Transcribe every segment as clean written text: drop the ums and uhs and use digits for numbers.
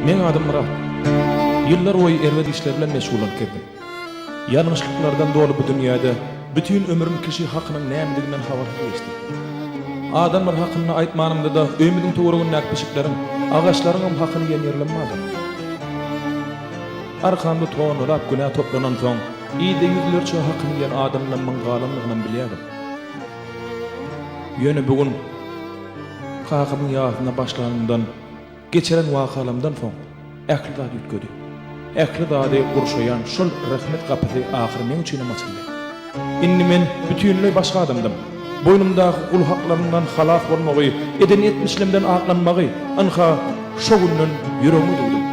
Meň adym Myrat. Ýyllar boýy erbet işler bilen meşgullanyp gezdim. Ýalňyşlyklardan doly bu dünýäde bütin ömrüm kişi hakynyň nämediginden habarsyz geçdi. Adamlar hakynda aýtmanymda-da öýümiziň töweregindäki pişikleriň, agaçlaryňam hakyny iýen ýerlem bardyr. Arkamda tonnalap günä toplanansoň, yzda ýüzlerçe hakyny iýen adamlamyň galandygynam bilýärdim. Ýöne bu gün kakamyň ýasyna başlanymdan, geçiren wakalamdan soň ähli zat üýtgedi. Ähli zady gurşaýan şol rehmet gapysy ahyry meň üçinem açyldy. Indi men bütinleý başga adamdym. Boýnumdaky gul haklaryndan halas bolmagy, eden etmişlemden aklanmagy, ynha, şo günden ýüregime düwdüm.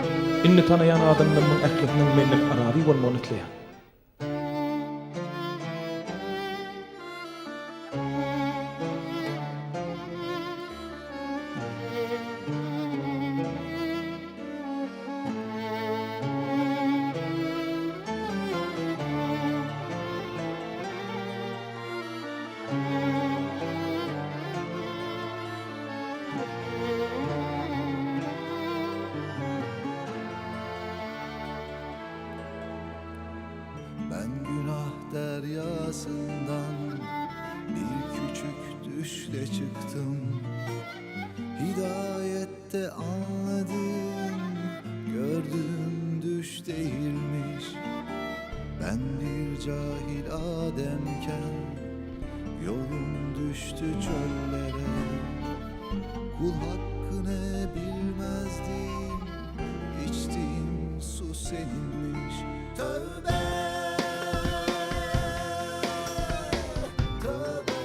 Indi tanaýan adamlarymyň ählisiniň menden razy bolmagyny isleýän. Ben günah deryasından bir küçük düşle çıktım. Hidayette anladım, gördüğüm düş değilmiş. Ben bir cahil ademken yolum düştü çöllere. Kul hakkını bilmezdim, içtiğim su seninmiş. Tövbe! Tövbe!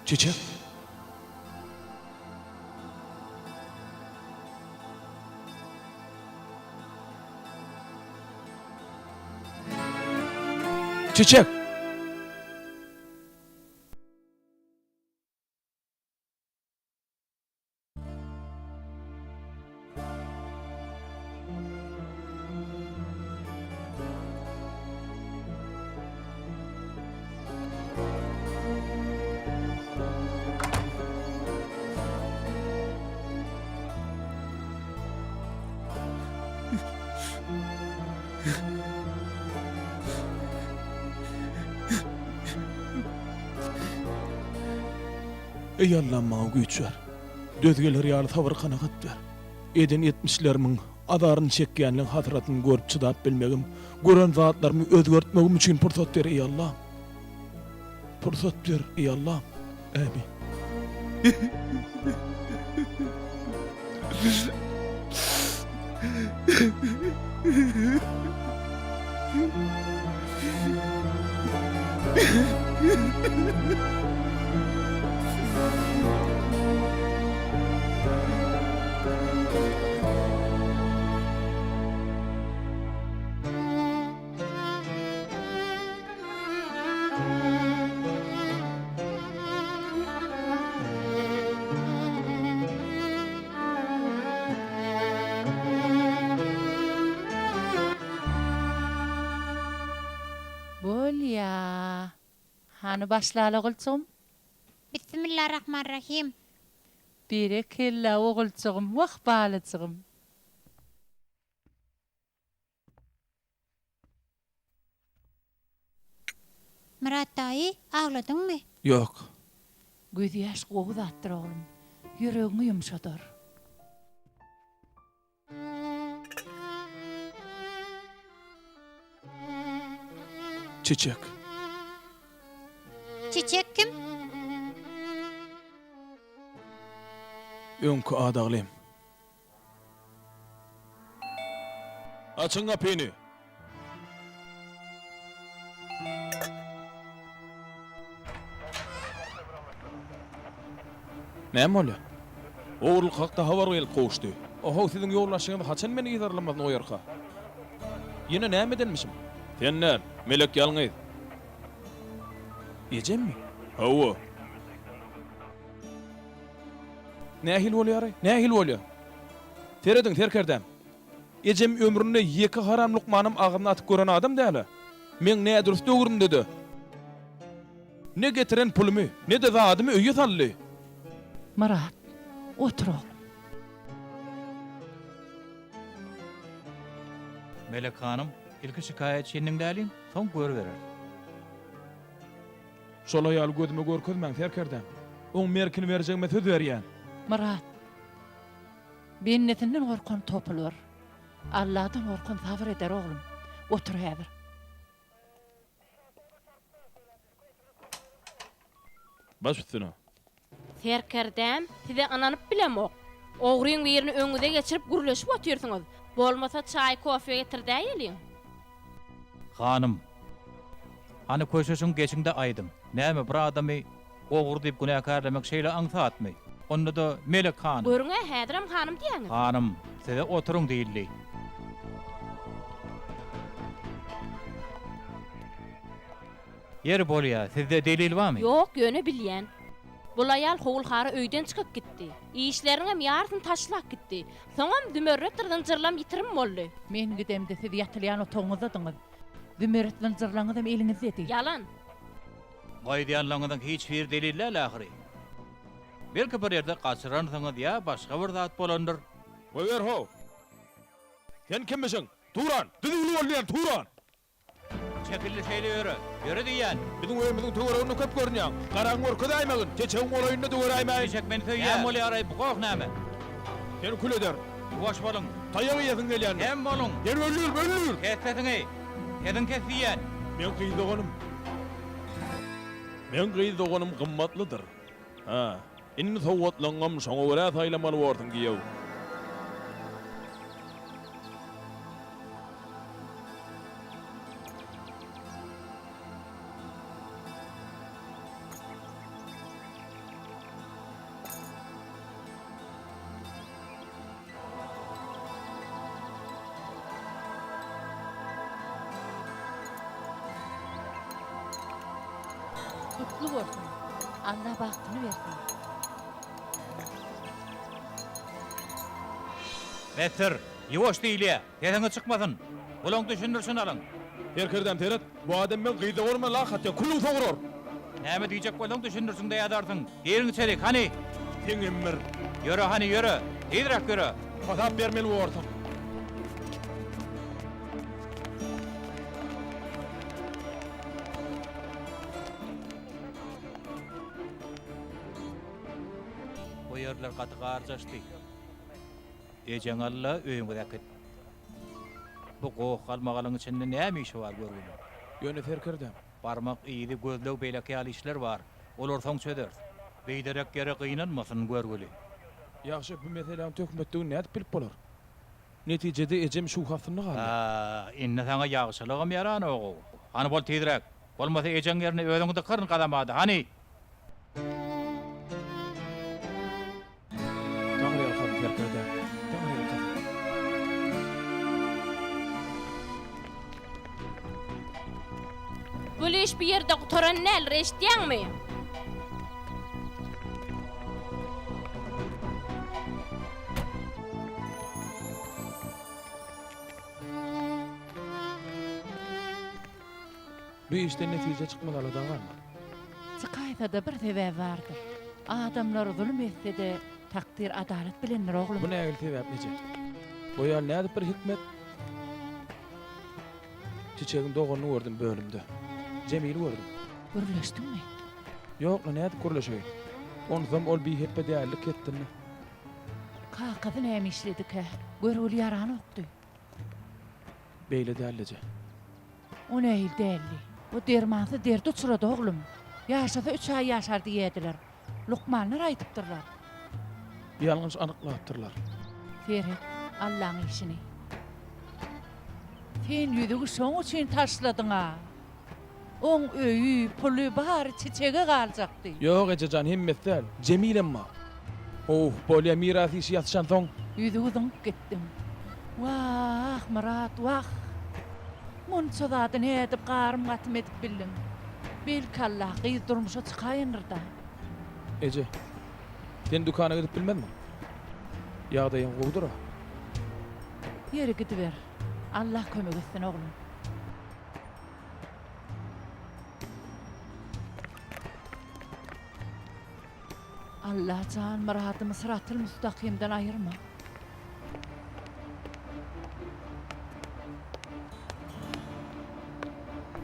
Çiçek. Çiçek. Eý Allam maňa güýç ber. Döz geler ýaly sabyr-kanagat ber. Eden etmişlerimiň azaryny çekýänleň hasratyny görüp çydap bilmegim, gören zatlarymy özgertmegim üçin pursat ber eý Allam. Pursat ber eý Allam. Ämin. Bolýa. Hany başlaly oguljygym. Bissimillarahmanrahim. Berekella oguljygym, wah balajygym. Myrat daýy, agladyňmy? Ýok. Gözýaş gowy zatdyr oglum. Ýüregiňi ýumşadar. Çiçek. Çiçek kim? Öňki adaglym. Açyň gapyny! Näme bolýar? Ogurlyk hakda habar gelip gowuşdy. Ohow, siziň ýolbaşçyňyz haçan meni yzarlamasyny goýarka? Ýene näme edenmişim? Sen däl, Melek ýalňyz. Ejemmi? Hawa. Nähili bolýar-aý? Nähili bolýar? Serediň, serkerdäm. Ejem ömründe ýeke haram lukmanam agzyna atyp gören adam däl-ä. Meň nädürs döwrümde-de ne getiren pulumy, ne-de zadymy öýe saldy. Myrat, otur oglum. Melek hanym, ilki şikaýatçy diňläliň, soň görübereris. Şol aýaly gözüme görkezmäň, serkerdäm. Oň merkini berjegime söz berýän. Myrat, Bendesinden gorkan topular. Alladan gorkan sabyr eder oglum. Otur häzir. Baş üstüne. Serkerdäm, size ynanyp bilemok. Ogryň birini öňüňize geçirip gürleşip otyrsyňyz. Bolmasa çaý kofe getirdäýeliň. Hanym. Hany köşeşiň geçiňde aýdyň. Näme bir adamy Ogry diýip günäkärlemek şeýle aňsatmy? Onda-da Melek hanym. Görüň-ä, häzirem hanym diýýäňiz. Hanym, size oturyň diýildi. Ýeri bolýa, sizde delil barmy? Ýok, ýöne bilýän. Bul aýal howul-hara öýden çykyp gitdi. Işleriniňem ýarysyny taşlap gitdi. Soňam zümerretdir zynjyrlam ýitirim boldy. Men gidemde siz ýatylýan otagyňyzdadyňyz. Zümerret zynjyrlaňyzam eliňizdedi. Ýalan! Gaýdýanlaryňyzyň hiç biri delil däl ahyry. Belki bir ýerde gaçyransyňyz ýa başga bir zat bolandyr. Goýber how! Sen kimmişiň? Turan! Düzüwli bol diýýän, Turan! Çekildi şeýle ýöre. Ýöre diýýän. Biziň öýümiziň töwereginde köp görünýäň. Garaňy görkezäýmegin, çeçegiň golaýynda döweräýmäýin. Eşek meni söýýär. Näme bolýar-aý, bu goh näme? Seni kül ederin. Ýuwaş boluň. Taýak iýesiň gelýändir. Sem boluň. Seni öldürin, öldür! Kes sesiňi. Sesiňi kes diýýän. Meň gyz doganym. Meň gyz doganym gymmatlydyr. Hä, indi sowgatlaňňam şoňa görä saýlamaly borsuň, giýew. Gutly bolsun! Alla bagtyny bersin! Besdir! Ýuwaş diýilýä! Sesiňiz çykmasyn! Bulaň düşündirişini alyň! Serkerdäm seret, bu adam meň gyz doganyma lak atýar, külüň sograr! Näme diýjek bolsaň düşündirişiňde ýazarsyň. Giriň içerik, hany! Seňem bir. Ýöre hany, ýöre! Tizräk ýöre! Hasap bermeli borsuň. Bu ýerler gaty garjaşdy. Ejeňi al-da, öýüňize äkit. Bu goh-galmagalyň içinde näme işi bar görgüliň? Ýöne serkerdäm. Barmak yzy, gözleg beýleki ýaly işler bar. Olary soň çözeris. Biderek ýere gynanmasyn görgüli. Ýagşy, bu meseläniň töhmetdigini nädip bilip bolar? Netijede ejem şübhe astynda galdy. A, indi saňa ýagşylygym ýaranok-ow. Hany bol tizräk. Bolmasa ejeň ýerine özüňi dykaryn gazamada. Hany! Taňry ýalkasyn serkerde, Taňry ýalkasyn. Bul iş bu ýerde gutaran däldir, eşitýäňmi? Bu işden netije çykmaz alada galma. Çykaýsa-da bir sebäbi bardyr. Adamlar zulum etse-de takdyr adalat bilendir oglum. Bu nägili sebäp eje? Bu ýaly nädip bir hikmet? Çiçegiň doganyny gördüm bölümde. Jemili gördüm. Gürleşdiňmi? Ýok-la nädip gürleşeýin? Onsam ol bihepbe dälilik etdimi? Kakasy näme işledikä? Görgüli ýaranokdy. Beýle däl eje. O nähili däldi? O dermansyz derde uçrady, oglum. Ýaşasa üç aý ýaşar diýýärdiler. Lukmanlar aýdypdyrlar. Ýalňyş anyklapdyrlar. Seret, Allaň işini. Sen ýüzügi şoň üçin taşladyň-a. Oň öýi, puly bary Çiçege galjakdy. Ýok, eje jan, hemmesi däl. Jemilem bar. Oh, bolýa, miras işi ýatyşansoň. Ýüzügi zyňyp gitdiň. Wah, Myrat, wah! Munça zady nädip garym-gatym edip bildiň? Belki Allah gyz durmuşa çykaýandyr-da. Eje, sen dükana gidip bilmezmiň? Ýagdaýyň gowudyr-a? Ýeri gidiber. Allah kömek etsin, oglum. Allah jan Myradymy syratyl müstakymdan aýyrma.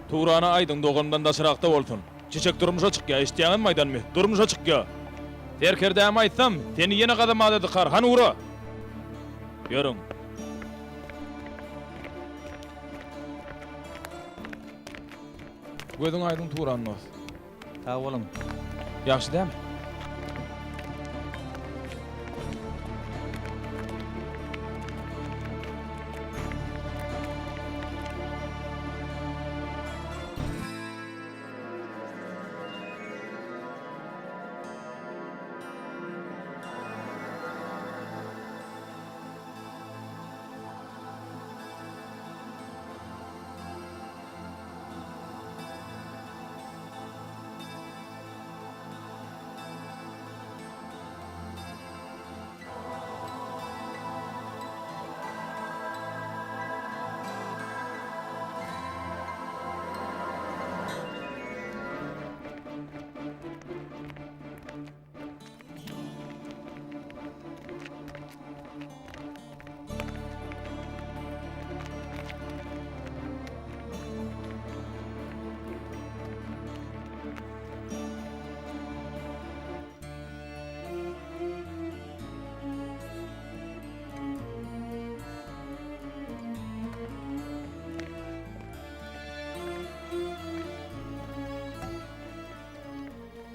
Turana aýdyň doganymdan daşrakda bolsun. Çiçek durmuşa çykýa eşitýäňizmi aýdanymy? Durmuşa çykýa. Serkerdäme aýtsam, seni ýene gazamada dykar, hany ura! Ýörüň. Gözüň aýdyň Turan dost. Sag boluň. Ýagşy dälmi?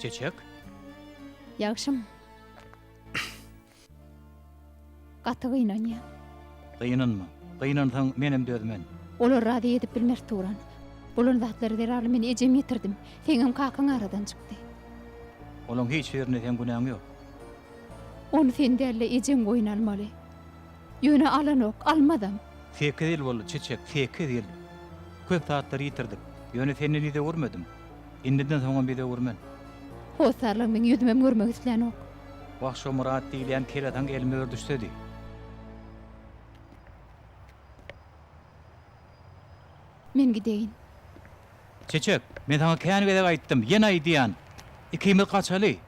Çeçek? Ýagşym. Gaty gynanýan. Gynanma. Gynansaň menem dözmen. Olary razy edip bilmeris Turan. Bolan zatlar zerarly men ejemi ýitirdim. Seňem kakaň aradan çykdy. Olaň hiç birinde seň günäň ýok. Ony sen däl-de ejeň boýun almaly. Ýöne alanok, almazam. Sekiz ýyl boldy, Çiçek, sekiz ýyl. Köp zatlary ýitirdik. Ýöne senden ýüz öwürmedim. Indiden soňam ýüz öwürmen. Hossarlaň meň ýüzümem görmek islänok. Wah şo Myrat diýilýän kelesaň elime bir düşsedi. Men gideýin. Çeçek, men saňa kän gezek aýtdym, ýene aýdýan. Ikimiz gaçaly.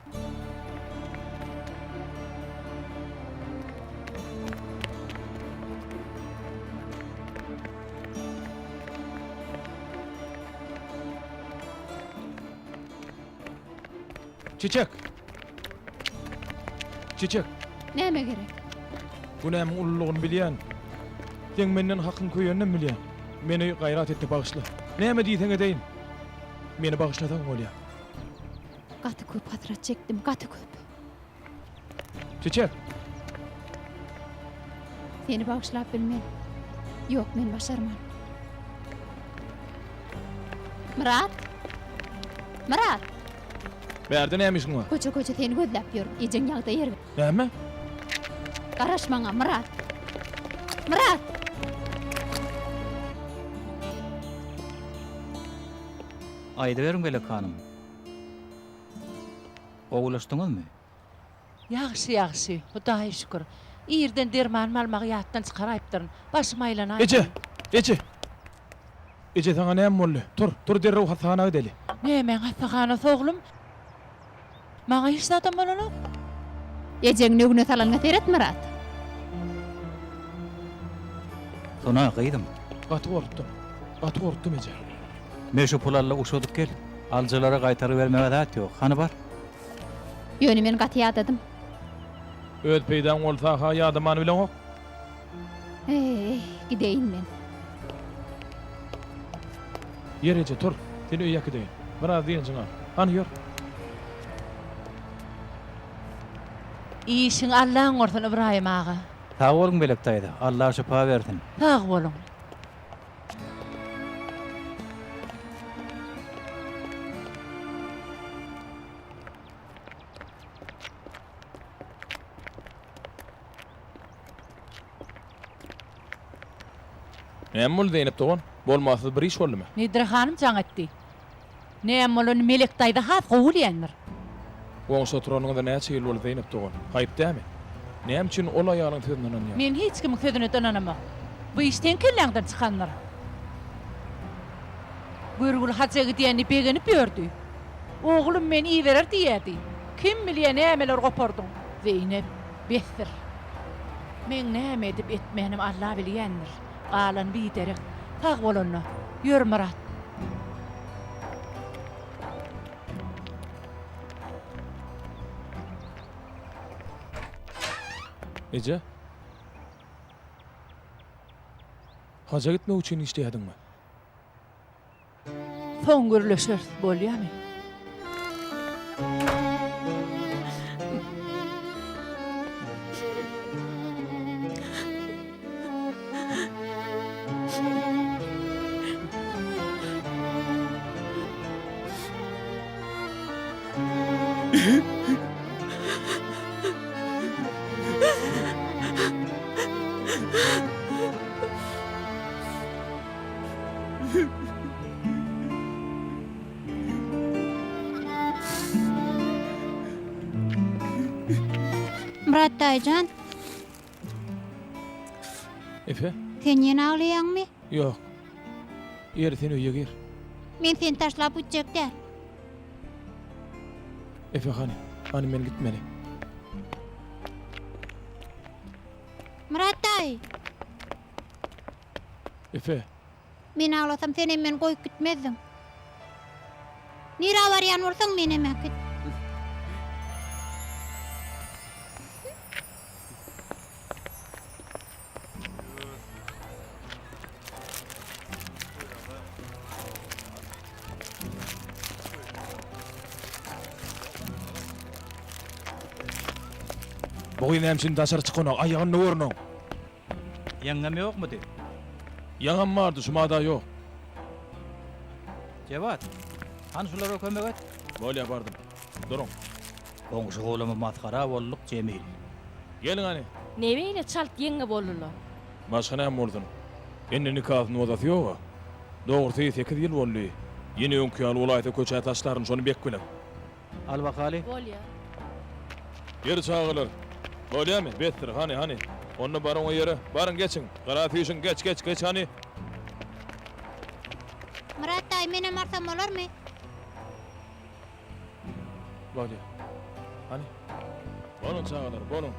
Çiçek! Çiçek! Näme gerek? Günämiň ululygyny bilýän. Seň menden hakyň köýeninem bilýän. Meni gaýrat et-de bagyşla. Näme diýseň edeýin. Meni bagyşlasaň bolýa. Gaty köp hasrat çekdim, gaty köp. Çiçek! Seni bagyşlap bilmen. Ýok, men başarman. Myrat! Myrat! Bärde näme işiň bar? Köçe-köçe seni gözläp ýörün. Ejeň ýagdaýy erbet. Näme? Garaş maňa, Myrat! Myrat! Aýdyberiň Melek hanym. Gowulaşdyňyzmy? Ýagşy, ýagşy, Hudaýa şükür. Irden dermanymy almagy ýatdan çykaraýypdyryn. Başym aýlanaýdy. Eje! Eje! Eje saňa näme boldy? Tur, tur derrew hassahana gideli. Nämäň hassahanasy oglum? Maňa hiç zadam bolanok. Ejeň nögüne salanyňa seret Myrat. Sona gyzym. Gaty gorkdum. Gaty gorkdum eje. Me şu pul al-da uşadyp gel. Alyjylara gaýtaryp bermäge zat ýok. Hany bar. Ýöne men gaty ýadadym. Öz peýdaň bolsa-ha ýadamany bileňok. Eý, gideýin men. Ýör eje, tur. Seni öýe äkideýin. Biraz dynjyňy al. Hany ýör. Işiň Allaň bolsun, Ybraýym aga. Sag boluň Melek daýza. Allah şypa bersin. Sag boluň. Näme boldy Zeýnep dogan? Bolmasyz bir iş boldumy? Nedire hanym jaň etdi. Näme bolanyny Melek daýza has gowy bilýändir. Goňşy oturanyňyza näçe ýyl boldy Zeýnep dogan? Haýp dämi? Näme üçin ol aýalyň sözüne ynanýaň? Men hiç kimiň sözüne-de ynanamok. Bu iş seň kelläňden çykandyr. Görgüli haja gidýänini begenip ýördi. Oglum meni iberer diýýärdi. Kim bilýär nämeler gopardyň. Zeýnep, besdir. Meň näme edip etmänim Alla bilýändir. Galany biderek. Sag bol onda. Ýör Myrat. Eje. Haja gitmek üçin işleýädiňmi? Soň gürleşeris, bolýamy? Myrat daýyjan. Efe. Sen ýene aglaýaňmy? Ýok. Ýeri sen öýe gir. Men seni taşlap gitjek däl. Efe hany, hany men gitmeli. Myrat daýy. Efe. Men aglasam senem meni goýup gitmezdiň. Nirä barýan bolsaň menem äkit. Bu gyz näme üçin daşary çykanok, aýagyny görünoň. Ýeňňem ýokmudy? Ýaňam bardy, şumada ýok. Jewat, hany şulara kömek et. Bolýa, bardym. Duruň. Goňşy-golama masgara bolduk, Jemil. Geliň hany. Ne beýle çalt ýeňňe boldular? Başga näme bolsun? Indi nikasyny bozasy ýog-a. Dogrusy, sekiz ýyl boldy. Ýene öňki ýaly bolaýsa köçä taşlaryn, şony bek biliň. Al bakaly. Bolýa. Ýeri çagalar. Bolýamy? Besdir, hany, hany. Onda baryň o ýere. Baryň, geçiň. Gara süýşüň, geç, geç, geç hany. Myrat daýy, menem barsam bolarmy? Bolýa. Hany. Boluň çagalar, boluň.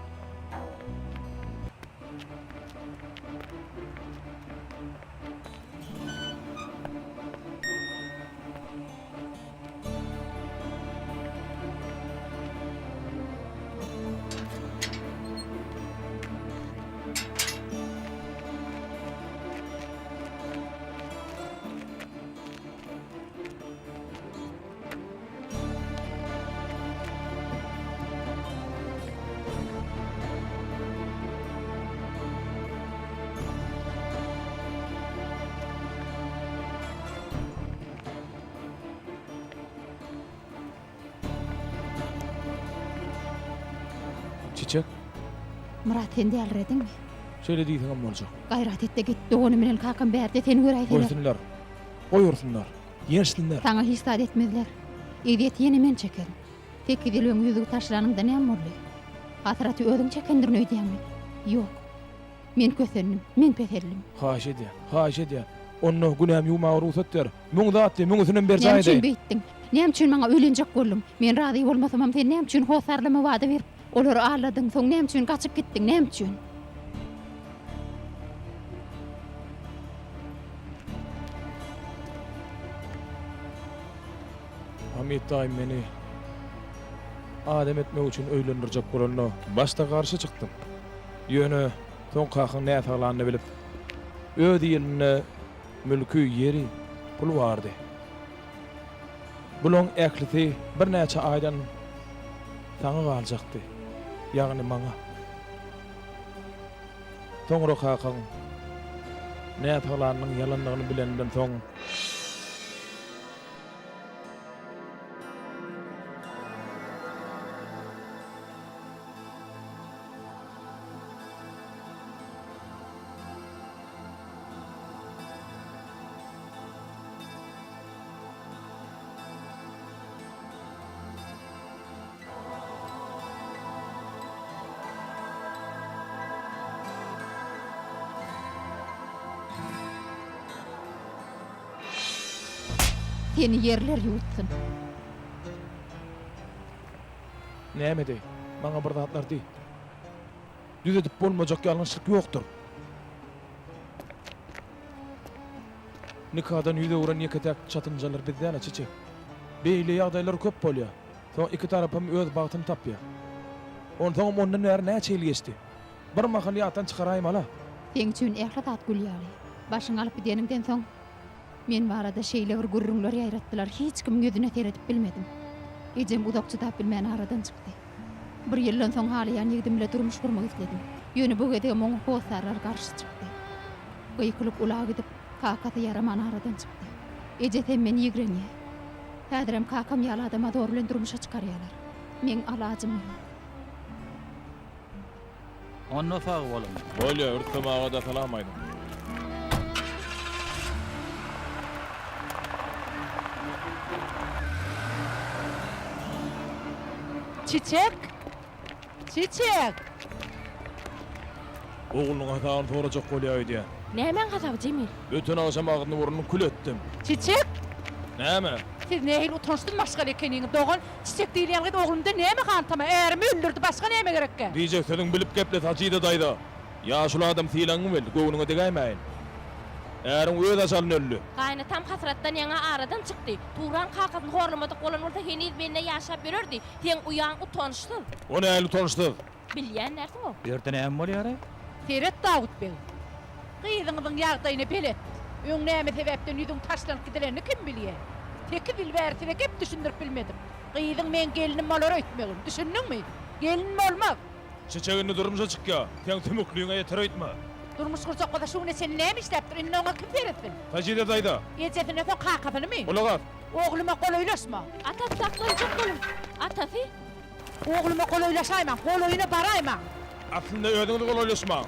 Çiçek. Myrat sen dälirediňmi? Şeýle diýseňem boljak. Gaýrat et-de git, doganym bilen kakam bärde seni göräýseler. Görsünler. Goýursunlar. Ýençsinler. Saňa hiç zat etmezler. Ezýeti ýene men çekerin. Sekiz ýyl öň ýüzügi taşlanyňda näme boldy? Hasraty özüň çekendirin öýdýäňmi? Ýok. Men kösendim, men peseldim. Haýyş edýän, haýyş edýän. Onda günämi ýuwmaga rugsat ber. Müň zat diý, müňüsinem berjaý Näme üçin edeýin. beýtdiň? Näme üçin maňa öýlenjek bolduň? Men razy bolmasamam sen näme üçin hossarlyma wada berip, olary aldadyň, soň näme üçin gaçyp gitdiň, näme üçin? Hamit daýym meni adam etmek üçin öýlendirjek bolanda başda garşy çykdym. Ýöne soň kakaň näsaglanyny bilip, öz ilinde mülki, ýeri, puly bardy. Bulaň ählisi birnäçe aýdan saňa galjakdy, ýagny maňa. Soňra kakaň näsaglanynyň ýalandygyny bilenden soň. Seni ýerler ýuwutsyn. Näme edeýin? Maňa bir zatlar diý. Düzedip bolmajak ýalňyşlyk ýokdur. Nikadan ýüz öwren ýeke-täk çatynjalar biz däl-ä, Çiçek. Beýle ýagdaýlar köp bolýar. Soň iki tarapam öz bagtyny tapýar. Onsoňam ondan bäri näçe ýyl geçdi. Bir mahal ýatdan çykaraýmaly-a. Seň üçin ähli zat gül ýaly. Başyňy alyp gideniňden soň, men barada şeýle bir gürrüňler ýaýratdylar, hiç kimiň ýüzüne seredip bilmedim. Ejem uzak çydap bilmän aradan çykdy. Bir ýyldan soň halaýan ýigidim bile durmuş gurmak isledim. Ýöne bu gezegem oňa hossarlar garşy çykdy. Gykylyk ula gidip, kakasy ýaraman aradan çykdy. Ejesem meni ýigrenýär. Häzirem kakam ýaly adama zor bilen durmuşa çykarýarlar. Meň alajym ýok. Onda sag boluň. Bolýa, Rüstem aga-da salam aýdyň. Çiçek! Çiçek! Oglunyň hasabyny sorajak bolýa öýdýän. Nämäň hasaby, Jemil? Öten agşam agzyny-burnuny kül etdim. Çiçek! Näme? Siz nähili utançsyz maşgala ekeniňiz, dogan? Çiçek diýilýän gyz oglumdan näme hantama, ärimi öldürdi, başga näme gerekkä? Diýjek sözüňi bilip geple, Sajida daýza. Ýaşuly adam sylagyňy bil, göwnüňe degäýmäýin. Äriň öz ajalyna öldi. Gaýynatam hasratdan ýaňa aradan çykdy. Turan kakasyny horlamadyk bolan bolsa heniz mende ýaşap ýörerdi. Seň uýaň utançsyz. O nähili utançsyz? Bilýän dälsiň-ow. Bu ýerde näme bolýar-aý? Seret Dawut beg. Gyzyňyzyň ýagdaýyna belet. Öň näme sebäpden ýüzüň taşlanyp gidilenini kim bilýä. Sekiz ýyl bäri size gep düşündirip bilmedim. Gyzyň meň gelnim bolar öýtmegin. Düşündiňmi? Gelin bolmaz. Çiçek indi durmuşa çykýa. Seň sümükligiňe ýeter öýtme. Durmuş gurjak bolsa şu güne çenli näme işläpdir? Indi oňa kim seretsin? Sajide daýza. Ejesinden soň kakasynymy? Gulak as. Ogluma golaýlaşma. Atasy saklanjak boluň. Atasy. Ogluma golaýlaşaýmaň, golaýyna baraýmaň. Aslynda özüňiz golaýlaşmaň.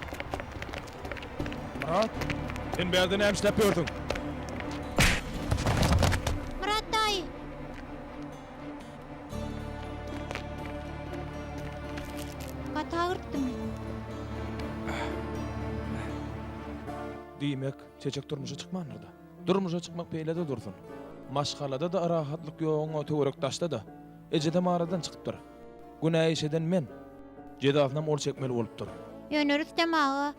Myrat, sen bärde näme işläp ýörsüň? Myrat daýy. Gaty agyrtdymy? Diýmek, Çeçek durmuşa çykmandyr-da. Durmuşa çykmak beýle-de dursun. Maşgalada-da rahatlyk ýoguň-a töwerek-daşda-da. Ejesem aradan çykypdyr. Günä iş eden men. Jezasynam ol çekmeli bolupdyr. Ýöne Rüstem aga.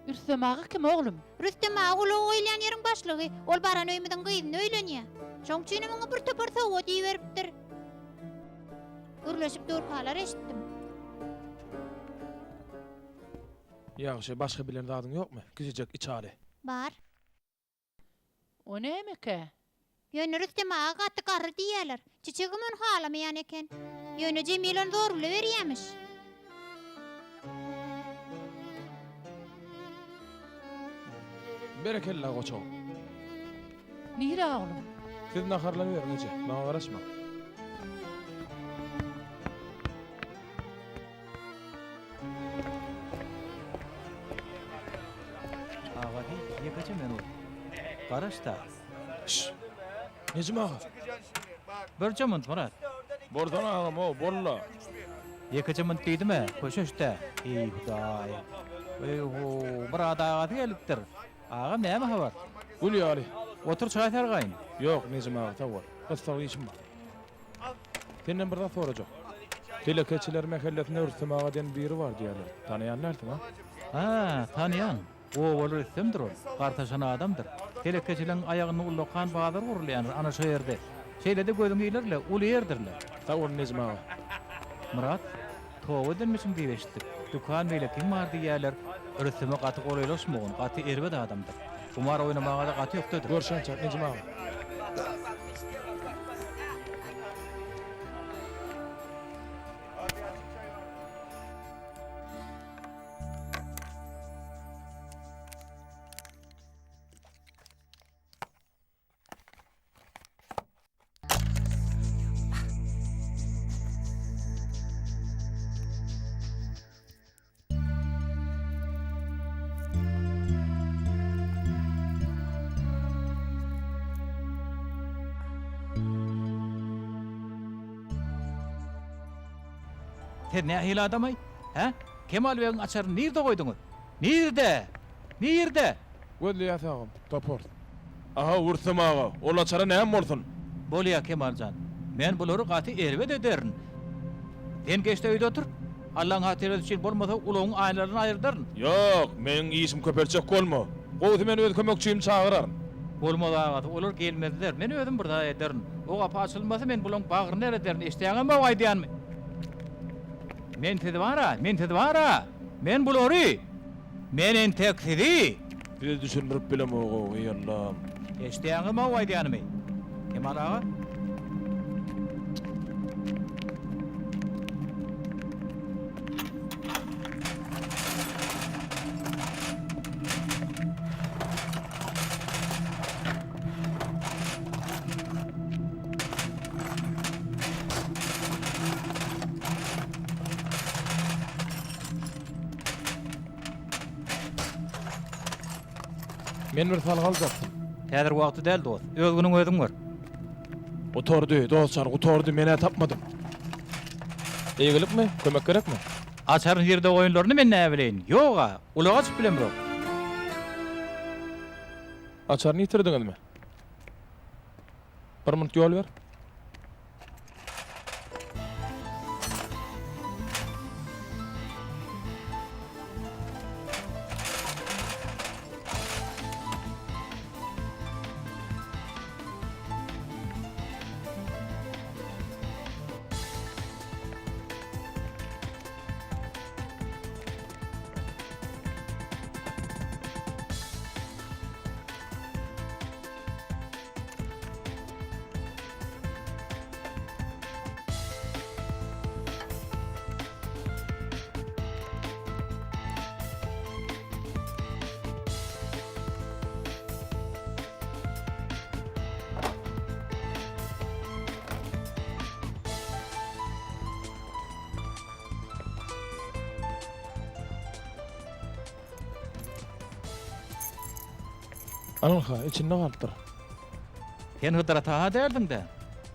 Rüstem aga kim oglum? Rüstem aga ulag goýulýan ýeriň başlygy. Ol baran öýümiziň gyzyny öýlenýär. Şoň üçinem oňa bir topar sowgat iberipdir. Gürleşip durkalar eşitdim. Ýagşy, başga bilen zadyň ýokmy? Kiçijek içaly. Bar. O nämekä? Ýöne Rüstem aga gaty garry diýýäler. Çiçegem ony halamaýan eken. Ýöne Jemil ony zorla berýämiş. Berekella goçak. Nirä oglum? Siz naharlanyberiň eje, maňa garaşmaň. Agasy ýekeje minut. Garaş-da. Şş! Nejim aga. Birje munt, Myrat. Bolsana agam-ow, bol-la. Ýekeje munt diýdim-ä, köşeş-dä. Eý, Hudaý. Eý-ho, Myrat agasy gelipdir. Agam, näme habar? Gül ýaly. Otur, çaý sargaýyn. Ýok, Nejim aga, sag bol. Gyssagly işim bar. Senden bir zat sorajak. Telekeçiler mähellesinde Rüstem aga diýen biri bar diýýärler. Tanaýan dälsiň, a? Hä, tanaýan. Obaly Rüstemdir ol. Gartaşan adamdyr. Telekeçileriň aýagynda ullakan bazar gurulýandyr, ana şo ýerde. Şeýle-de gözüň iler-le, uly ýerdir-le. Sag bol, Nejim aga. Myrat, toba edenmişiň diýip eşitdik. Dükan beýlekiň bar diýýärler. Rüsteme gaty golaýlaşmagyn, gaty erbet adamdyr. Humar oýnamaga-da gaty ökdedir. Görşençäk, Nejim aga. Siz nähili adamaý? Hä? Kemal begiň açaryny nirde goýduňyz? Nirde? Nirde? Gözleýäs agam, taparys. Aha, Rüstem aga, ol açara näme bolsun? Bolýa, Kemal jan. Men bulary gaty erbet ederin. Sen geç-de öýde otur. Allaň hatyrasy üçin bolmasa ulagyň aýnalaryny aýyrdaryn. Ýok, meniň işimi köpeltjek bolma. Gowusy men öz kömekçimi çagyraryn. Bolmaz agasy, olar gelmezler. Men özüm bir zat ederin. O gapy açylmasa men bulaň bagryny erederin, eşdäňem-ow aýdýanymy? Men sizi bar-a, men sizi bar-a! Men bulary! Men entek sizi! Size düşündirip bilemog-ow, eý Allam! Eşidýäňizmi-ow aýdýanymy? Kemal aga? Men bir salgy aljakdym. Häzir wagty däl dost. Öz günüňi özüň gör. Gutardy, dost jan, gutardy, men-ä tapmadym. Eýgilikmi? Kömek gerekmi? Açary nirde goýanlaryny men näbileýin. Ýog-a, ulag açyp bilemzok. Açaryny ýitirdiňizmi? Bir minut ýol ber. Anha, içinde galypdyr. Sen Hydyr ata-ha däldiň-dä?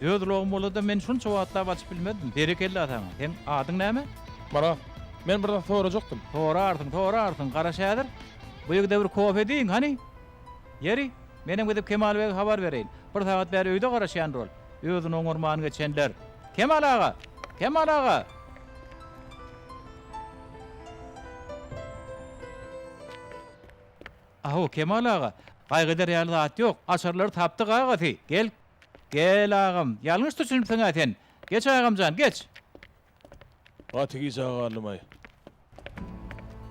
Öz ulagym bolsa-da men şunça wagtlap açyp bilmezdim. Berekella saňa. Seň adyň näme? Myrat. Men bir zat sorajakdym. Sorarsyň, sorarsyň. Garaş häzir. Bu ýigide bir kofe diýiň, hany. Ýeri, menem gidip Kemal bege habar bereýin. Bir sagat bäri öýde garaşýandyr ol. Özüni oňarman geçenler. Kemal aga! Kemal aga! Aw, Kemal aga, gaýgy eder ýaly zat ýok. Açarlary tapdyk agasy. Gel, gel agam. Ýalňyş düşünipsiň-ä sen. Geç agam jan, geç. Gaty gijä galdym-aý.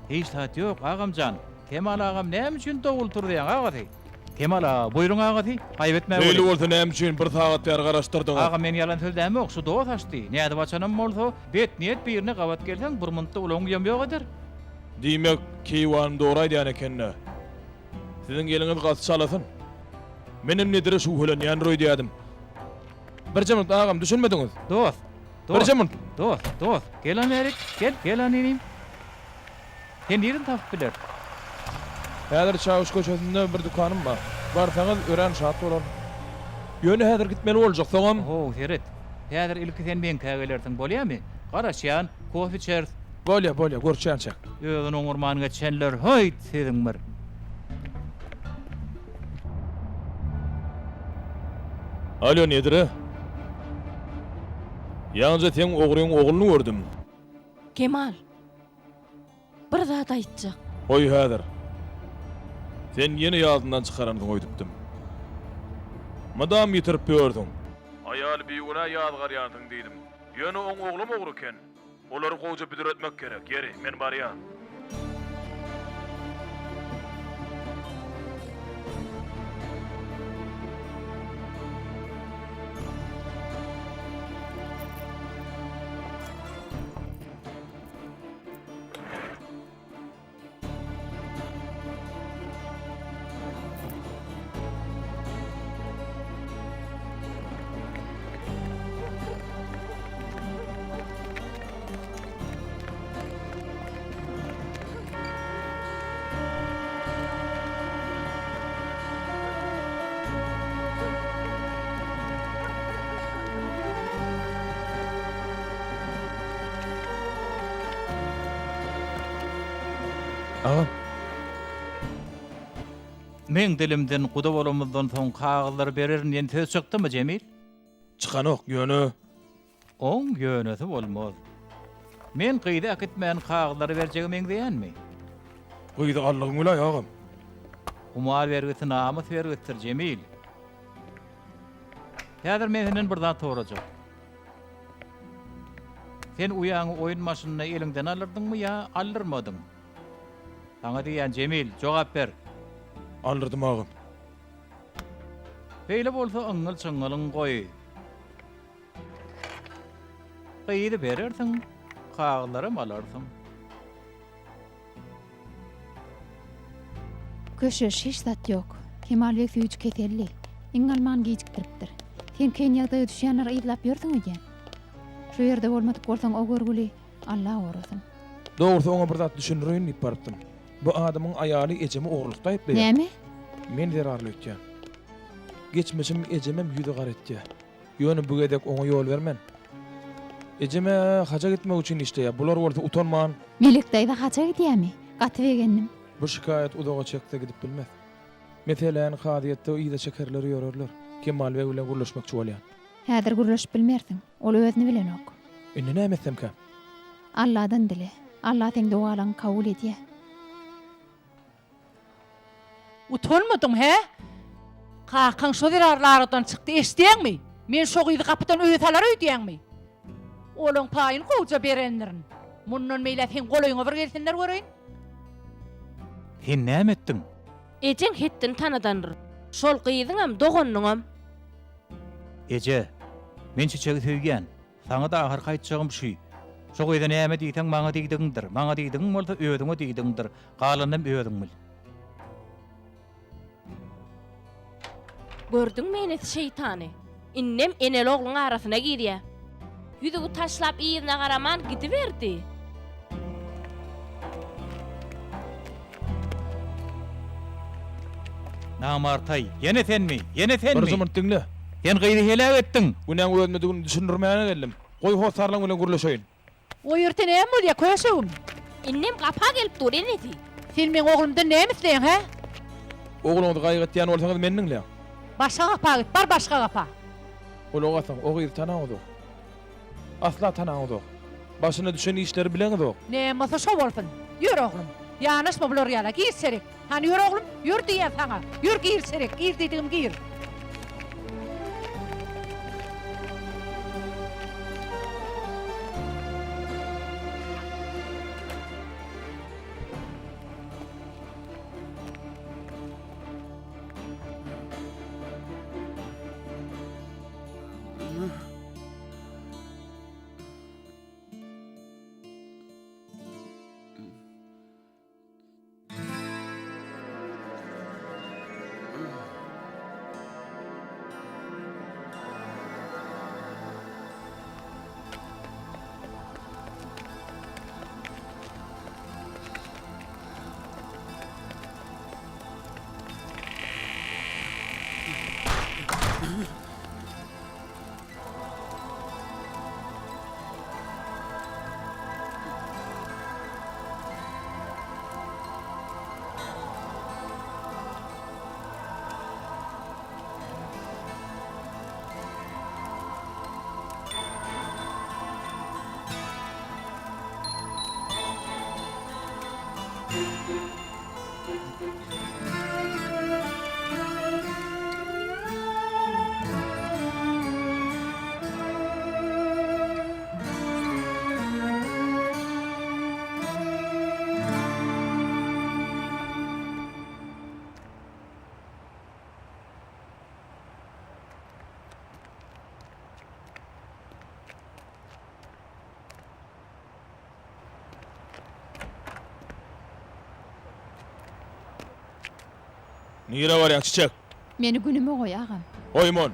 Hiç zat ýok, agam jan. Kemal agam näme üçin dowul turuzýaň, agasy? Kemal aga, buýruň agasy, aýyp etmä Beýle bolsa näme üçin bir sagat bäri garaşdyrdyňyz? Agam men ýalan sözlämok, şu dost açdy. Nädip açanam bolsa, betniýet birine gabat gelseň, bir muntda ulagyň ýom ýok eder. Diýmek, keýwanym dogry aýdýan eken-dä. Siziň eliňiz gaty çalasyn. Menem Nedire şübhelenýändir öýdýädim. Birje minut, agam, düşünmediňiz. Dost, dost. Birje minut. Dost, dost, gel Amerik, gel, gel han inim. Sen nirden tapyp bileris? Häzir Çawuş köçesinde bir dükanym bar. Barsaňyz, örän şat bolaryn. Ýöne häzir gitmeli boljak, soňam. Ho, seret. Häzir ilki sen meňkä gelersiň, bolýamy? Garaşýan, kofe içeris. Bolýa, bolýa, görüşýänçäk. Özüni oňarman geçenler, höýt, siziň bir. Alýo, Nedire. Ýaňyja seň ogryň ogluny gördüm. Kemal, bir zat aýtjak. Goý häzir. Sen ýene ýadyndan çykaransyň öýdüpdim. Mydam ýitirip ýörsüň. Aýaly bigünä ýazgarýansyň diýdim. Ýöne oň oglam ogry eken. Olary gowja büdretmek gerek. Ýeri, men barýan. Agam. Meň dilimden guda bolamyzdan soň kagyzlary bererin diýen söz çykdymy, Jemil? Çykanok, ýöne. Oň ýönesi bolmaz. Men gyzy äkitmän kagyzlary berjege meňzeýänmi? Gyzy aldygyň bilaý, agam. Humar bergisi namys bergisidir, Jemil. Häzir men senden bir zat sorajak. Sen uýaňy oýun maşynda eliňden aldyrdyňmy ýa aldyrmadyň? Saňa diýýän, Jemil, jogap ber. Aldyrdym, agam. Beýle bolsa yňňyl-çyňňylyňy goý. Gyzy berersiň, kagyzlaram alarsyň. Köşeş, hiç zat ýok. Kemal beg süýji keselli. Iň alman gijikdiripdir. Sen kyn ýagdaýa düşýänleri yzlap ýörsüň öýdýän. Şu ýerde bolmadyk bolsaň o görgüli Alla gorasyn. Dogrusy oňa bir zat düşündireýin diýip barypdym. Bu adamyň aýaly ejemi ogurlykda aýyplaýar. Näme? Men zerarly öýtýän. Geçmişim ejemem ýüzi gara etýär. Ýöne bu gezek oňa ýol bermen. Ejem-ä haja gitmek üçin işleýär, bular bolsa utanman. Melek daýza haja gidýämi? Gaty begendim. Bu şikaýat uzaga çekse gidip bilmez. Meseläni kazyýetde yza çekerler ýörerler. Kemal beg bilen gürleşmekçi bolýan. Häzir gürleşip bilmersiň. Ol özüni bilenok. Indi näme etsemkäm? Alladan dile. Alla seň dogalaňy kabul edýär. Utanmadyň, hä? Kakaň şo zerarly aradan çykdy, eşidýäňmi? Men şo gyzy gapydan öýe salar öýdýäňmi? Olaň paýyny gowja berendirin. Mundan beýläk seň golaýyňa bir gelsinler göreýin. Sen näme etdiň? Ejeň hetdini tanadandyr. Şol gyzyňam, doganynyňam. Eje, men Çiçegi söýýän. Saňa-da ahyrky aýtjagym şü. Şo gyza näme diýseň maňa diýdigiňdir, maňa diýdigiň bolsa özüňe diýdigiňdir, galanynam özüň bil. Gördüňmi enesi şeýtany? Indem eneli-ogluň arasyna girýä. Ýüzügi taşlap yzyna garaman gidiberdi. Namartaý, ýene senmi? Ýene senmi? Bir jymyrt diňle. Sen gyzy heläk etdiň! Günäň özümdedigini düşündirmäne geldim. Goý hossarlaň bilen gürleşeýin. O ýerde näme bolýa, köşegim? Indem gapa gelip dur, enesi. Sen meň oglumdan näme isleýäň, hä? Ogluňyzy gaýgy etýän bolsaňyz meni diňläň. Başga gapa git, bar başga gapa. Gulak asyň, o gyzy tanaňyzok. Asla tanaňyzok. Başyna düşen işleri bileňizok. Näme bolsa şo bolsun. Ýör oglum. Ýanaşma bular ýala. Gir içerik. Hany ýör oglum. Ýör diýýän saňa. Ýör gir içerik. Gir diýdigim gir. Nirä barýaň, Çiçek? Meni günüme goý, agam. Goýman.